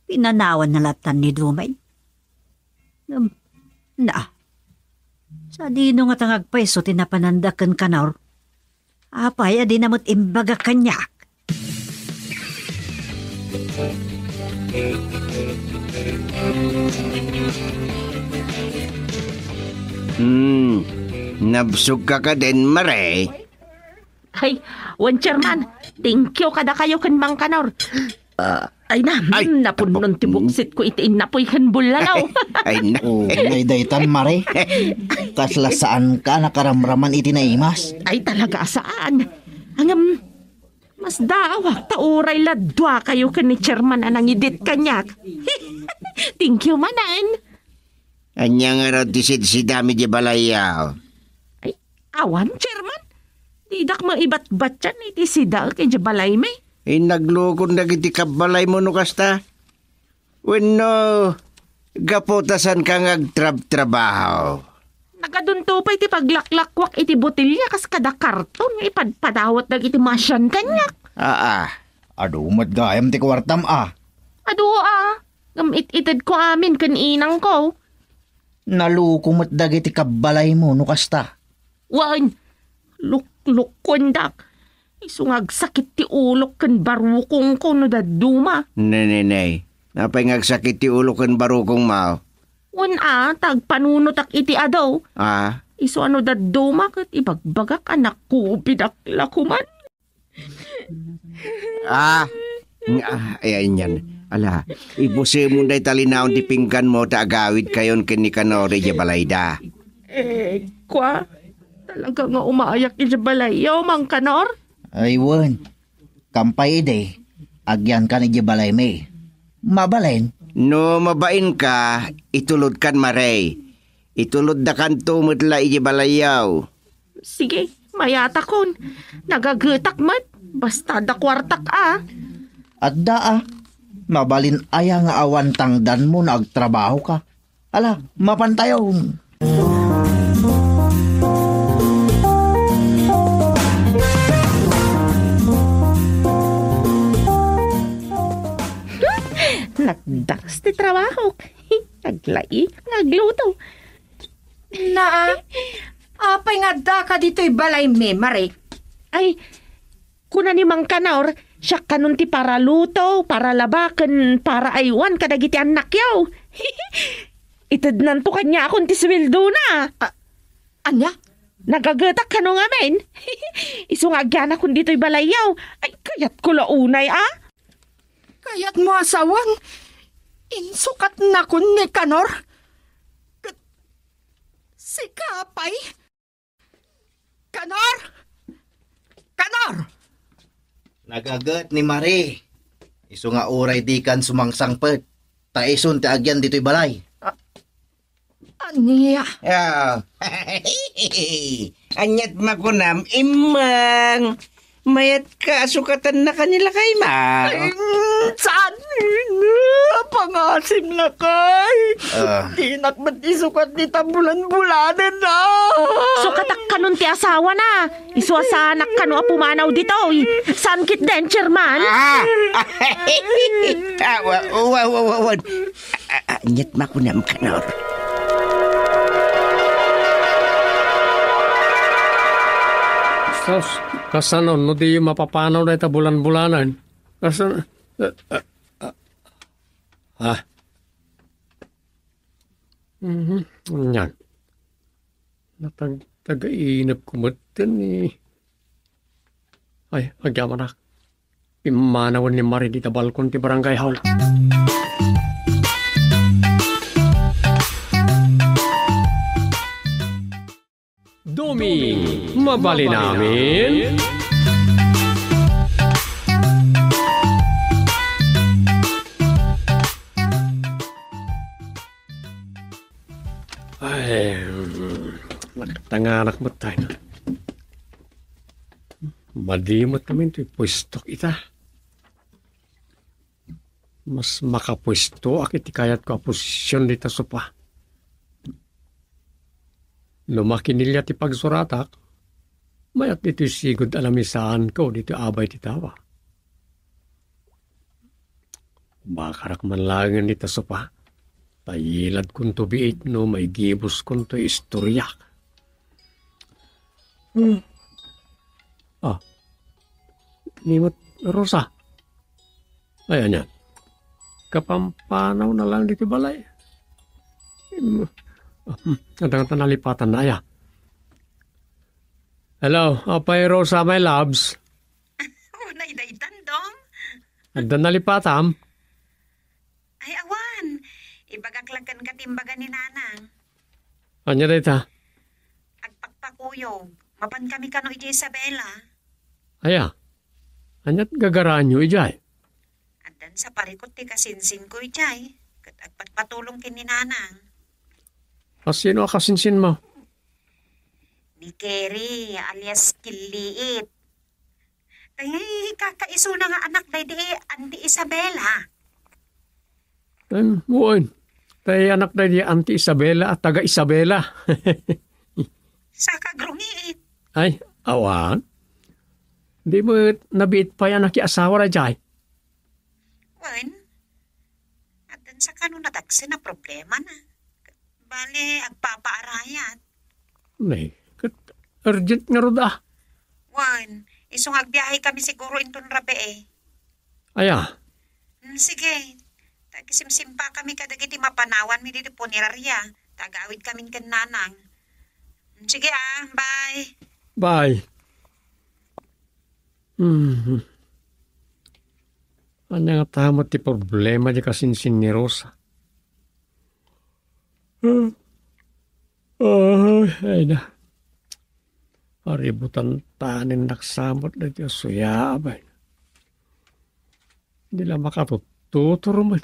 Pinanawanna latan ni Doming. Ngem, na, sadino ngata nga agpayso ti napananda ken Kanor? Apay a dina met imbaga kaniak? Hmm, nabsogka kadin, Mare? Ay, wen, Chairman, thank you kadakayo ken Mang Kanor. Ah, ay na, ay, hmm, napunnon ti buksit ko iti innapuy ken bullalaw. Ay na. Oh, ay daytan, Mare. Kasla saan ka nakaramraman iti naimas? Ay, talaga saan. Ngem, masdaawak ta uray la dua kayo ken ni Chairman a nangidit kaniak. Thank you manen. Ania ngarud ti sidsidam idiay balayyo? Ay, awan, Chairman. Didak maibatbatian iti sidaek idiay balaymi. Inaglukon dagiti kabbalaymo no kasta? Wenno, gapu ta saanka nga agtrabtrabaho? Nagadunto pay ti paglaklakwak iti botelya kas kada karton nga ipadpadawat dagiti masian kaniak. Aa. Adu met gayam ti kuartam, a. Adu, a. Ngem it-itedko amin ken inangko. Naluko met dagiti kabbalaymo no kasta. Wen, luklukkuendak. Isu nga agsakit ti ulok ken barukongko no dadduma. Neneney, apay nga agsakit ti ulok ken barukongmo? Wen a, ta agpanunotak iti adu. Ah? Isu a no dadduma ket ibagbagak a nakubidak la koman. Ah, nga, ay, ay, niyan. Ala, ibusemon dayta linaon ti pingganmo ta agawidkayon ken ni Kanor idiay balayda. Eh, kua, talaga nga umayak idiay balayyo, Mang Kanor? Ay, wen. Kampay idi, agyankan idiay balaymi. Mabalin? No mabainka, itulodkan, Mare. Ituloddakanto met la idiay balayyo. Sige, mayatakon. Nagagetak met. Basta adda kuartak a. Adda a. Mabalin aya nga awan tangdanmo no agtrabahoka? Ala, mapantayon. Nagdaras ti trabahok. Naglaing nga agluto. Naa, Apay nga addaka ditoy balaymi, Mare? Ay, kuna ni Mang Kanor, siak kanon ti paraluto, paralaba, ken paraaywan kadagiti annakyo. Itednanto kaniakon ti suweldona. A-, ania? Nagagetak kano ngamin. Isu nga agyanakon ditoy balayyo. Ay, kayatko la unay, a? Kayatmo a sawen, insukatnakon ni Kanor. Ket sika pay? Kanor! Kanor! Nagaget ni Mare. Isu nga uray dikan sumangsangpet, ta isun ti agyan ditoy balay. A-, ania? Ah. Ania't makunam, Immang? Mayat ka a sukatannaka ni lakaymo? Ay, saan? Pangasim, lakay. Ah. Dinak met isukat dita bulan-bulanen, ah. Sukatak kanon ti asawana. Isu a saanak kano a pumanaw ditoy. Saan ketdin, Chairman? Ah! Ah, wa, wa, wa, wa, wa. Ah, ah, ania't makunam, Kanor? Sus, kasano no di mapapanaw dayta bulan-bulanen? Kasano? Ah, ah, ah. Ah. Mhm, anian. Natag-, tagainepko metten ni. Ay, agyamanak. Immanawen ni Mare dita balkon ti barangay hall. Doming, mabalin amin. Ay, nagtanganak met tayo. Madi met amin ti puesto ita. Mas makapuestoak iti kayatko a posision dita sopa. No makinillia ti pagsuratak, mayat ditoy sigud a namisaanko ditoy abay ti tawa. Bakarak man laengen dita sopa, ta yiladkonto biit no maigibuskonto istoriak. Hmm. Ah. Ni met, Rosa. Ay, ania? Kapampanaw na lang ditoy balay. Hmm. Ah, hmm. Adda nga nalipatan na, aya. Hello, apay Rosa, my loves? Unay daytan, Dong. Adda nalipatam? Ay, awan. Ibagak lang kenka ti imbaga ni Nanang. Ania dayta? Agpakpakuyog. Mapan kami kano idiay Isabela. Aya? Ania't gagaraanyo idiay? Addan sa parikut ti kasinsinko idiay. Ket agpatpatulong ken ni Nanang. A, sino a kasinsinmo? Ni Kerry, alias Killiit. Tay, kakaisuna nga anak daydi Auntie Isabela. Em, wen. Tay anak daydi Auntie Isabela a taga Isabela. Saka grungiit. Ay, awan. Di met nabiit pay a nakiasawa daydiay? Wen, addan sa kano nadagsen a problemana. Bale, agpapaarayat. Nay, ket urgent ngarud, a. Wen, isu nga agbiahe kami siguro inton rabii. Aya? Hmm, sige. Tagisimsimpa kami kadagiti mapanawanmi ditoy punerarya. Tagaawid kamin ken Nanang. Hmm, sige, a. Bye. Bye. Hmm. Ania nga ta met ti problema di kasinsin ni Rosa? Ah, ay, ay na. Aributan tanen naksamot dagiti asuya, abay. Di la makatututor man.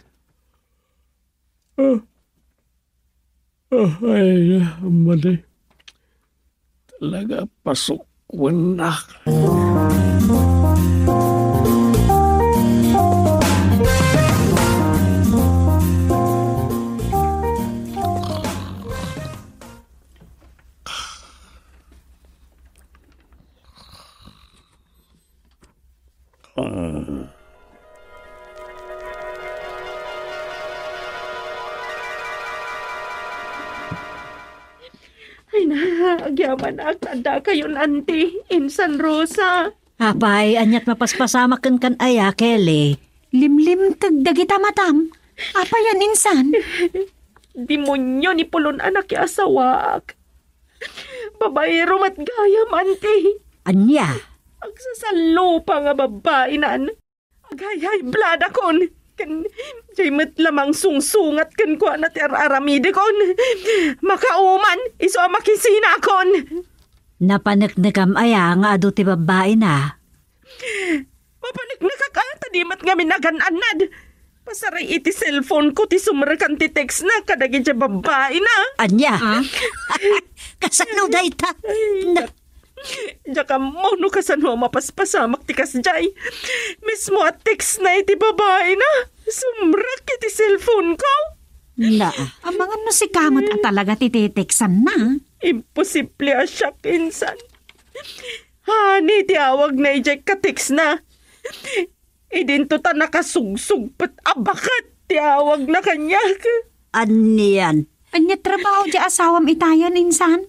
Ah. Ah, ay, madi. Talaga, pasukwennak. Ay na, agyamanak, addakayon, anti, insan Rosa. Apay, aniat mapaspasamak kenkan aya, Kelly? Limlimteg dagita matam. Apay, an insan? Demonio ni Pulon a nakiasawaak. Babaero met gayam, anti. Ania? Agsasallupa nga babaenan. Aghayhay bladakon. Ken jay met la mangsungsungat kenkuana ti ar-aramidekon. Makauman, isu a makisinakon. Napaneknekam aya nga adu ti babaena? Mapaneknekak a, ta di met ngamin nagan-annad. Pasaray iti cellphone ko ti sumrekan ti text na kadagiti babae na. Ania? Ah? Kasano dayta? Ay, na- diak ammo no kasano a mapaspasamak ti kasjay. Mismo a text na iti babae na. Sumrek iti cellphone ko. Na. Amangan no sika met a talaga ti teteksan na. Imposible a siak, insan. Hani ti awag na idiay ka-text na. Idinto ta nakasugsugpet a baket ti awag na kaniak. Anian? Ania trabaho ti asawam itayan, insan?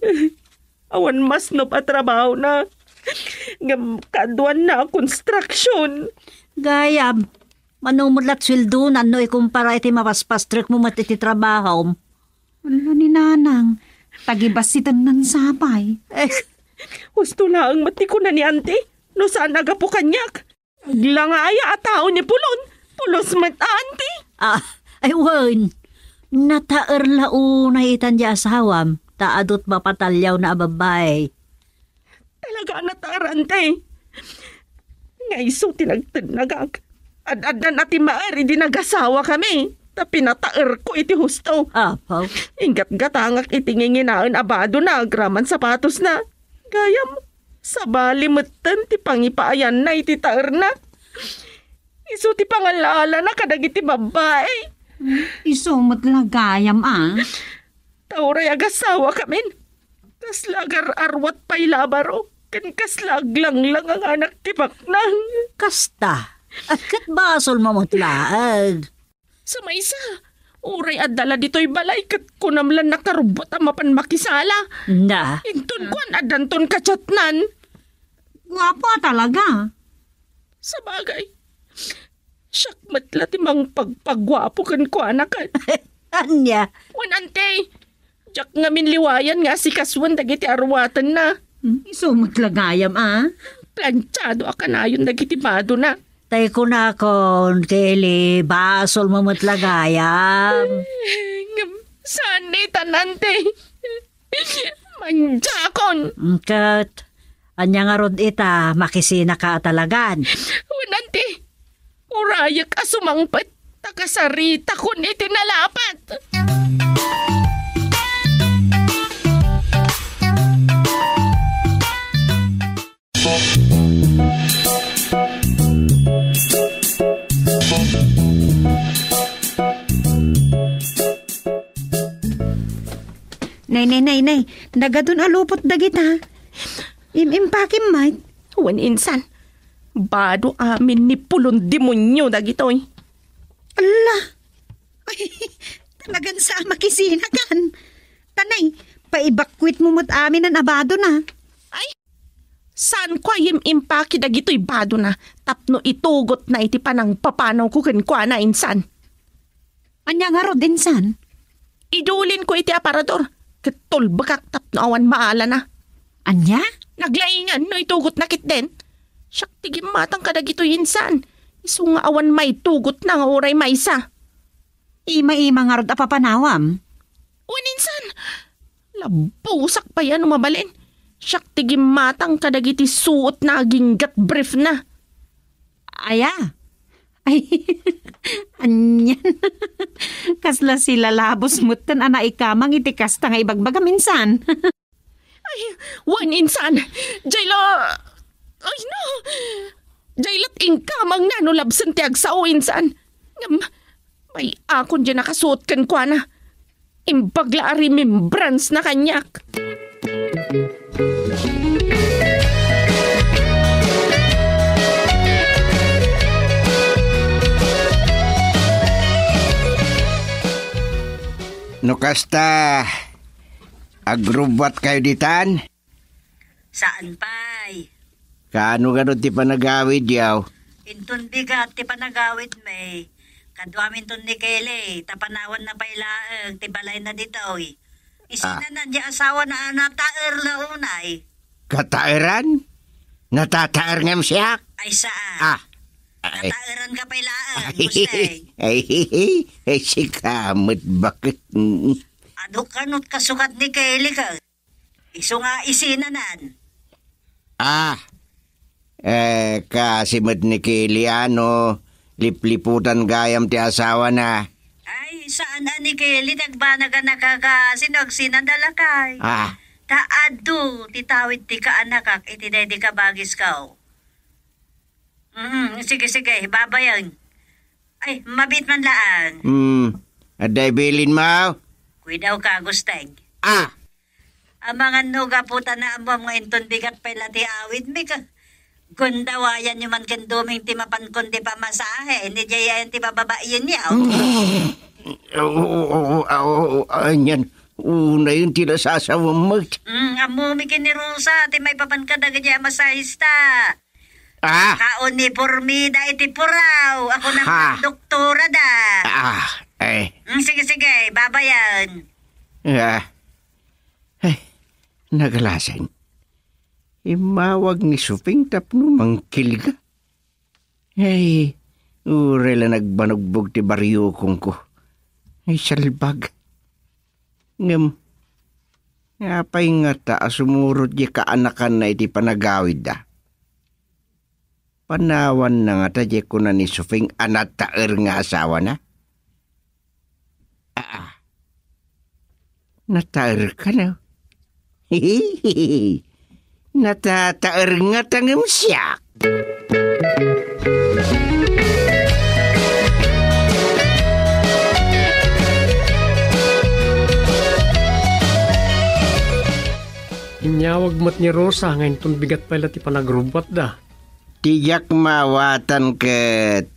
Awan masnop a trabaho na. Ngem kaduan na construction. Gayam, mano met la sueldonan no ikumpara iti mapaspastrek mo met iti trabahom? Ala ni Nanang, tagibasiten nan sapay. Eh. Husto laeng met ti kuna ni Auntie, no saan a gapu kaniak. Aglangaya a tao ni Pulon, pulos met a, Auntie. Ah, ay wen. Nataer la unay itan ti asawam, ta adut mapatalliawna a babbai. Talaga a nataer, Auntie. Nga isu ti nagtennagak. Ad-addan a ti maer idi nagasawakami, ta pinataerko iti husto. Apo. Inggatgatangak iti nginginaen a badona agraman sapatosna. Gayam, sabali metten ti pangipaayanna iti taerna. Isu ti pangal-aalana kadagiti babbai. Isu met la gayam a. Ta uray agasawakamin, kasla agar-arwat pay la a baro, ken kasla aglanglanganganak ti baknang. Kasta, a ket basolmo met laeng. Sa maysa, uray adda la ditoy balay ket kunam la nakarubbot a mapan makisala. Na. Inton kuan, addanton kachatnan. Guapo a talaga. Sabagay, siak met la ti mangpagpaguapo kenkuana ket. Ania? Wen, Auntie, diak ngamin liwayan nga asikasuen dagiti arwatenna. Hmm, isu met la gayam a. Planchado a kanayon dagiti badona. Tay kunakon, Kelly, basolmo met la gayam. Ngem saan ni tan, Auntie? Manjakon! Ket, ania ngarud ita, makisinaka a talagan? Wen, Auntie, urayek a sumangpet, ta kasaritakon iti nalapat. Nay, nay, nay, nay. Nagadun a lupot dagita. Im-impakim met. Wen, insan. Bado amin ni Pulon demonio dagitoy. Ala! Ay, talagan sa makisinakan. Tanay, paibakwit mo met amin a badona. Ay, saanko a yim-impaki dagitoy badona tapno itugotna iti panangpapanawko kenkuana, insan. Ania ngarud, insan? Idulinko iti aparador, ket tulbekak tapno awan maalana. Ania? Naglaingan no itugotna ketdin. Siak ti gimmatang kadagitoy, insan. Isu nga awan maitugotna nga uray maysa. Ima-ima ngarud a papanawam. Wen, insan, labusak pay a no mabalin. Siak ti gimmatang kadagiti suotna aginggat briefna. Aya? Ay, anian. Kasla silalabos metten a naikamang iti kasta nga ibagbagam, insan. Ay, wen, insan. Jay la, ay, no. Jay la't inkamangna no labsen ti agsao, insan. Ngem, mayakon diay nakasuot kenkuana. Imbag la a remembrance na kaniak. No kasta, Agrubbuatkayo ditan? Saan pay? Kaano gayam ti panagawidyo? Inton bigat ti panagawidmi, kaduaminton ni Kelly, ta panawanna pay laeng ti balayna ditoy. Ah. Isinanan ti asawana a nataerna unay. Kataeran? Natataer ngem siak? Ay, saan? Ah. Ay. Nataeranka pay laeng, ay, Jose. Ay, ay, sika met, bakit? Mm. Adu kano ti kasukat ni Kelly ka. Isu nga isinanan. Ah. Eh, kaasi met ni Kelly, no, lipliputan gayam ti asawana. Ay, saan a ni Kelly, nagbanag a nakakasi no agsinada lakay. Ah. Ta adu ti tawid ti kaanakak iti daydi kabagisko. Mm, sige, sige, babayen. Ay, mabiit man laeng. Hmm, adda ibilinmo? Kuidawka, Agustin. Ah. Amangan no gapu ta naammoam nga inton bigat pay la ti awidmi, ka-, gundawayanyo man ken Doming ti mapankon ti pamasahe, ni Jayan ti pababainyo. Oo, oo, oo, oo, anian, unayen ti nasasawam met. Mm, ammomi ken ni Rosa, ti maipapan kadagiti a masahista. Ah. Kaunipormida iti puraw. Ako nang doktora da. Ah, eh. Mm, sige, sige, babayen. Ah. Ay, nagalasin. Immawag ni Suping tapno mangkilga. Ay, uray la nagbanugbog ti bariokongko. Ay, salbag. Ngem, apay ngata a sumurot diay kaanakanna iti panagawidda? Panawanna ngata diay kuna ni Suping a nataer nga asawana? Aa. Nataer kano? Natataer ngata ngem siak. Inyawag met ni Rosa nga inton bigat pay la ti panagrubbuatda. Ti diak maawatan ket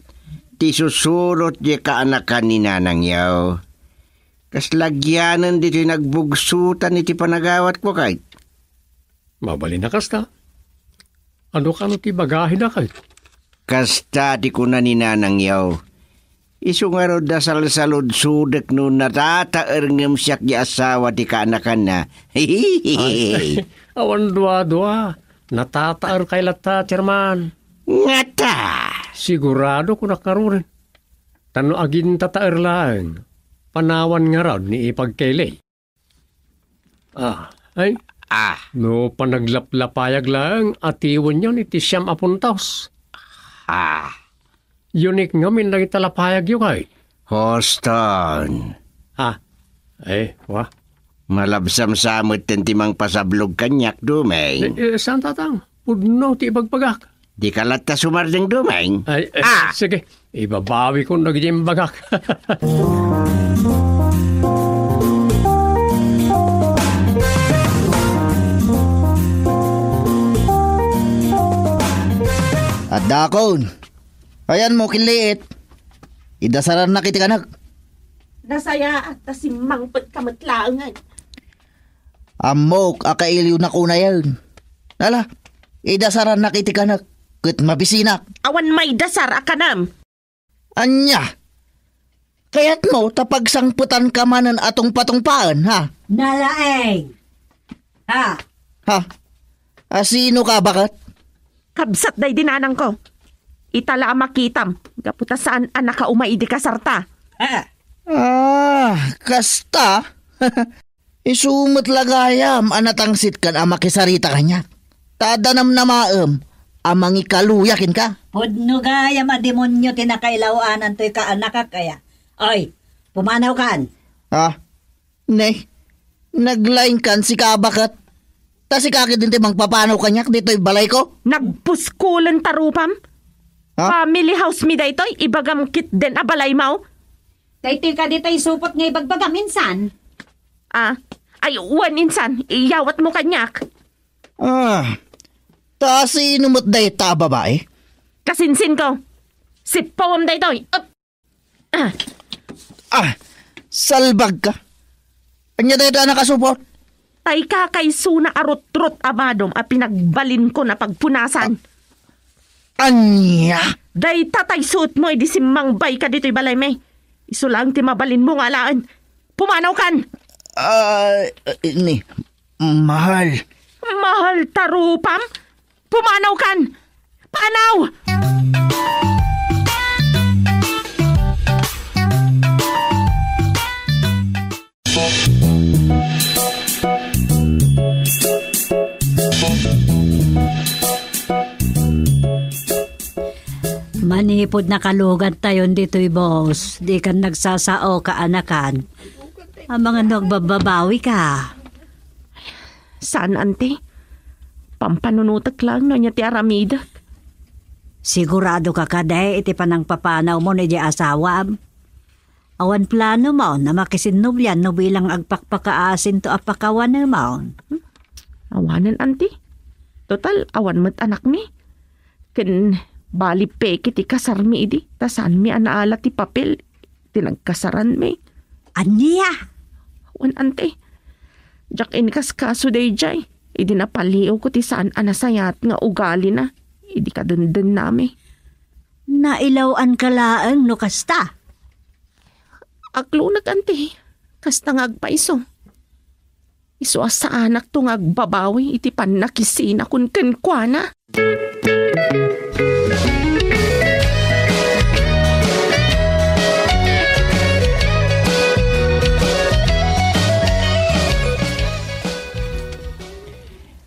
ti susurot diay kaanakan ni nanangyo. Kasla agianen ditoy nagbugsotan iti panagawatko, kay? Mabalin a kasta. Adu kano ti bagahida, kay? Kasta ti kuna ni nanangyo. Isu ngarud a salsaludsodek no natataer ngem siak ti asawa ti kaanakanna. Ay, awan duadua. Natataerkay latta, Chairman. Ngata! Sigurado kunak ngaruden. Ta no agintataer laeng, panawan ngarud ni ipagkele. Ah, ay. Ah. No panaglapayag laeng, atiwenyon iti siam a puntos. Ah. Unik ngamin dagita lapayagyo, kay? Huston. Ah. Eh, wa? Malabsam sa metten ti mangpasablog kaniak, Doming. Eh, eh, saan, Tatang? Pudno ti ibagbagak. Dika latta sumardeng, Doming. Ay, eh, ah! Sige. Ibabawikon dagiti imbagak. Addakon. Ayanmo, kinliit. Idasarannak iti kanek. Nasayaat ta simmangpetka met laengen. Ammok a kailiwnak unayen. Ala, idasarannak iti kanek, ket mabisinak. Awan maidasar a kanam. Ania? Kayatmo ta pagsangpetanka manen a tungpatungpaen, ha? Nalaeng. Ha? Ha? A sino ka, baket? Kabsat daydi nanangko. Ita la a makitam, gapu ta saan a nakaumay idi kasarta. Ha? Ah, kasta? Isu met la gayam a natangsitkan a makisarita kaniak. Ta adda namnamaem a mangikaluya kenka. Pudno gayam a demonio ti nakailaw-anan toy kaanakak aya. Oy, pumanawkan. Ah, ne, naglaingkan sika, baket. Ta sika ketdin ti mangpapanaw kaniak ditoy balayko. Nagpuskolen ta rupam? Ha? Family house mi daytoy, ibagam ketdin a balaymo. Daytoy kadi tay supot nga ibagbagam insan? Ah, ay, wen insan, iyawatmo kaniak. Ah, ta sino met dayta a babai? Kasinsinko. Sippawem daytoy. Ep! Ah. Ah, salbagka. Ania dayta a nakasupot? Ta ikaw kaysona a rutrot a badom a pinagbalinkon a pagpunasan. Ah, ania? Dayta tay suotmo idi simmangbayka ditoy balaymi. Isu laeng ti mabalinmo nga alaen. Pumanawkan! Ah, ni, mahal. Mahal ta rupam? Pumanawkan! Panaw! Manipud nakalugantayon ditoy, boss, dikan nagsasao, kaanakan. Amangan no agbababawi ka. Saan, ante? Pampanunotek laeng no ania ti aramidek. Sigurado ka kadi iti panangpapanawmo idiay asawam? Awan plano mo na makisinnublian no bilang agpakpakaasinto a pakawanemon? Hmm? Awanen, ante. Total, awan met anakmi. Ken bali peke ti kasarmi idi, ta saanmi a naala ti papel ti nagkasaranmi. Ania? Wen, ante. Diak inkaskaso daydiay. Idi napaliwko ti saan a nasayaat nga ugalina, idi kadendennami. Nailaw-anka laeng no kasta? Aglunek, ante. Kasta nga agpayso. Isu a saanakto nga agbabawi iti pannakisinakon kenkuana.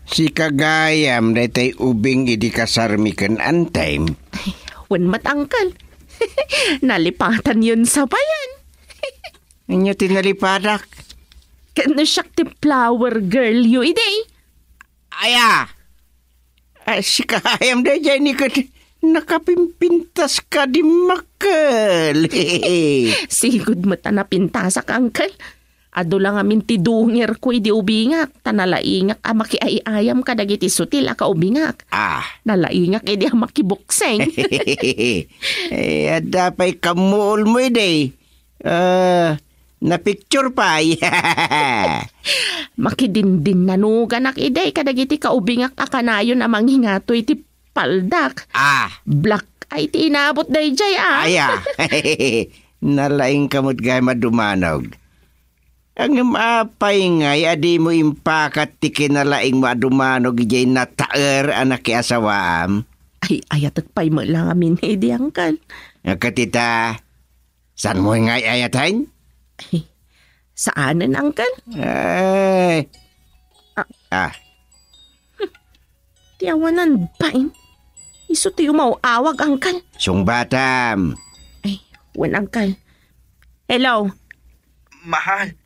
Sika gayam daytay ubing idi kasarmi ken antem? Ay, wen met, uncle. Nalipatanyon sa bayan. Ania ti nalipatak? Ken no siak ti flower girl yo idi. Aya! Ah, sika gayam daydiay ni ket nakapimpintaska dimmakkel. Sigud met a napintasak, uncle. Adu la ngamin ti dungerko idi ubingak, ta nalaingak a makiay-ayam kadagiti sutil a kaubingak. Ah. Nalaingak idi a makibukseng. Eh, adda pay kammuolmo idi. Ah, napicture pay. Makidindinnanuganak idi kadagiti kaubingak a kanayon a mangingato iti paldak. Ah. Black eye ti inabot daydiay, ah. Aya. Nalaingka met gayam a dumanog. Ngem apay ngay a dimo impakat ti kinalaingmo a dumanog idiay nataer a nakiasawaam? Ay, ayatek pay met la ngamin idi, uncle. Ket ita, saanmo ngay ayaten? Ay, saanen, uncle. Ay. Ah. Ah. Ti awanan bain. Isu ti umaw-awag, uncle. Sungbatam. Ay, wen, uncle. Hello. Mahal,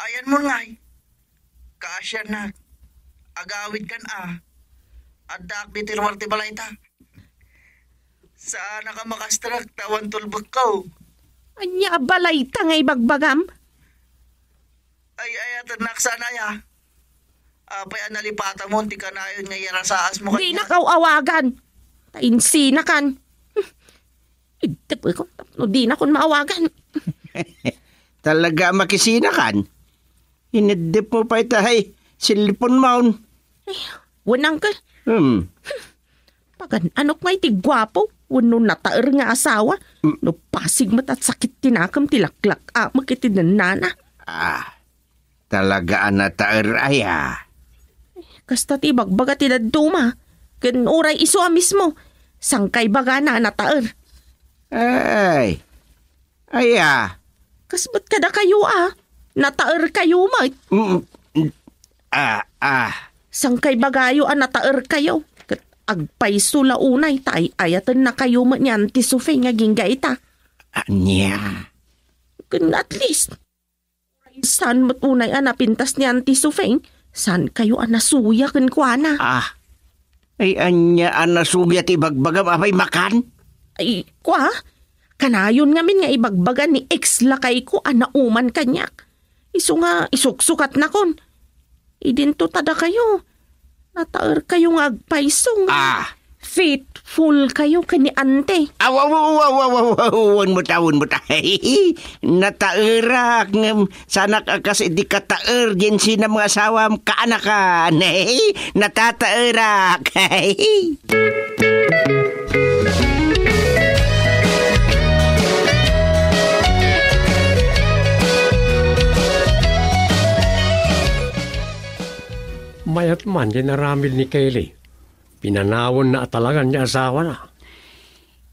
ayanmo ngay. Kaasiannak. Agawidkan a. Addaak ditoy lugar ti balayta. Saanak a makastrek ta awan tulbekko. Ania a balayta nga ibagbagam? Ay, ay, atennak saan aya. Apay a nalipatamon ti kanayon nga iyarasaasmo kaniak? Dinak aw-awagan. Ta insinakan. Hmm. Iddep ko tapno dinakon maawagan. Talaga a makisinakan? Ineddep mo pay tay cellphone mo. Ay, wen, uncle. Hmm. Pagan-anok nga iti guapo wenno nataer nga asawa? Mm. No pasig met a sakit ti nakem ti laklak-amek iti nannana. Ah, talaga a nataer aya. Kasta ti ibagbaga ti dadduma. Ken uray isu a mismo, sangkay bagana a nataer. Ay, aya? Kasbet kadakayo a, nataerkayo met. Mm, mm, ah, ah. Sangkay bagayo a nataerkayo, ket agpayso la unay ta ay-ayatennakayo met ni Auntie Sofie nga agingga ita. Ania? Ken at least, saan met unay a napintas ni Auntie Sofie? Saankayo a nasuya kenkuana? Ah. Ay, ania a nasuya ti ibagbagam, apay, makan? Ay, kua? Kanayon ngamin nga ibagbaga ni ex-lakayko a nauman kaniak. Isu nga isuksukatnakon. Idinto ta dakayo, nataerkayo nga agpayso nga. Ah, faithful kayo ken ni Ante. Aw, aw, aw, aw, aw, aw, aw, wen met, wen met. Nataerak, ngem saanak a kas idi kataer diay insinam nga asawam, kaanakan. Natataerak. Mayat man diay inaramid ni Kelly. Pinanawanna a talagan ti asawana.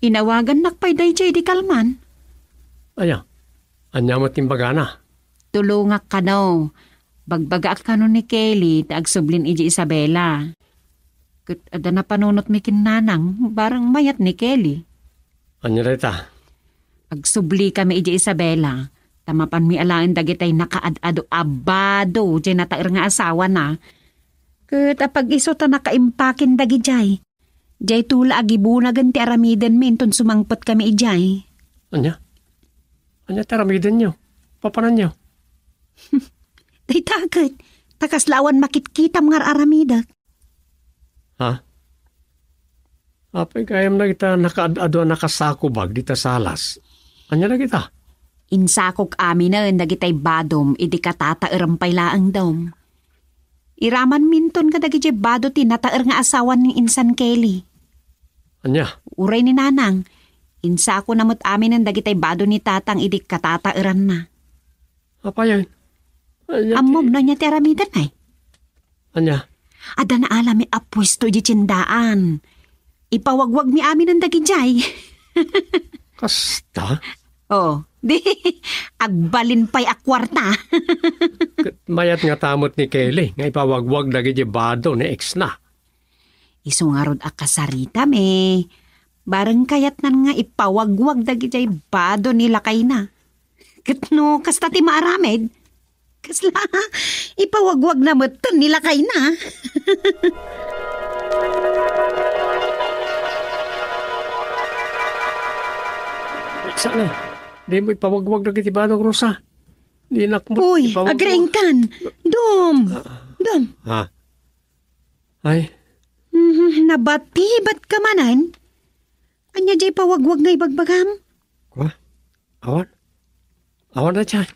Inawagannak pay daydiay idi kalman. Aya, ania met ti imbagana? Tulongak kano. Bagbagaak kano ni Kelly ta agsublin idiay Isabela. Ket adda napanunotmi ken Nanang, bareng mayat ni Kelly. Ania dayta? Agsubli kami idiay Isabela, ta mapanmi alaen dagitay nakaad-ado a bado diay nataer nga asawana. Ket apag-isu ta nakaimpaken dagidiay. Diay tula agibunagen ti aramidenmi inton sumangpet kami idiay. Ania? Ania ti aramidenyo? Papananyo? Dayta ket, ta kasla awan makitkitam nga ar-aramidek. Ha? Apay gayam dagita nakaad-ado a nakasakubag dita salas? Ania dagita? Insakok aminen dagitay badom idi katataerem pay laeng dom. Iramanminton kadagiti bado ti nataer nga asawan ni Insan Kelly. Ania? Uray ni Nanang, insakona met aminen dagitay bado ni Tatang idi katataeranna. Apayen? Ania ti Ammom no ania ti aramidenna? Ania? Adda naalami a puesto idiay tiendaan. Ipawagwagmi aminen dagidiay. Kasta? Oh, di agbalin pay a kuarta. Ket mayat ngata met ni Kelly nga ipawagwag dagiti bado ni ex-na. Isu ngarud a kasaritam, eh. Bareng kayatnan nga ipawagwag dagidiay bado ni lakayna. Ket no kasta ti maaramid, kasla ipawagwagna metten ni lakayna. Saan? Di mo ipawagwag dagiti bado, Rosa. Dinak mo Uy, ipawagwag. Agriingkan. Dom. Ah. Dom. Ha? Ay. Mhm, nabatibat ka manen? Ania diay pawagwag nga ibagbagam? Kwa? Awan. Awan a diay.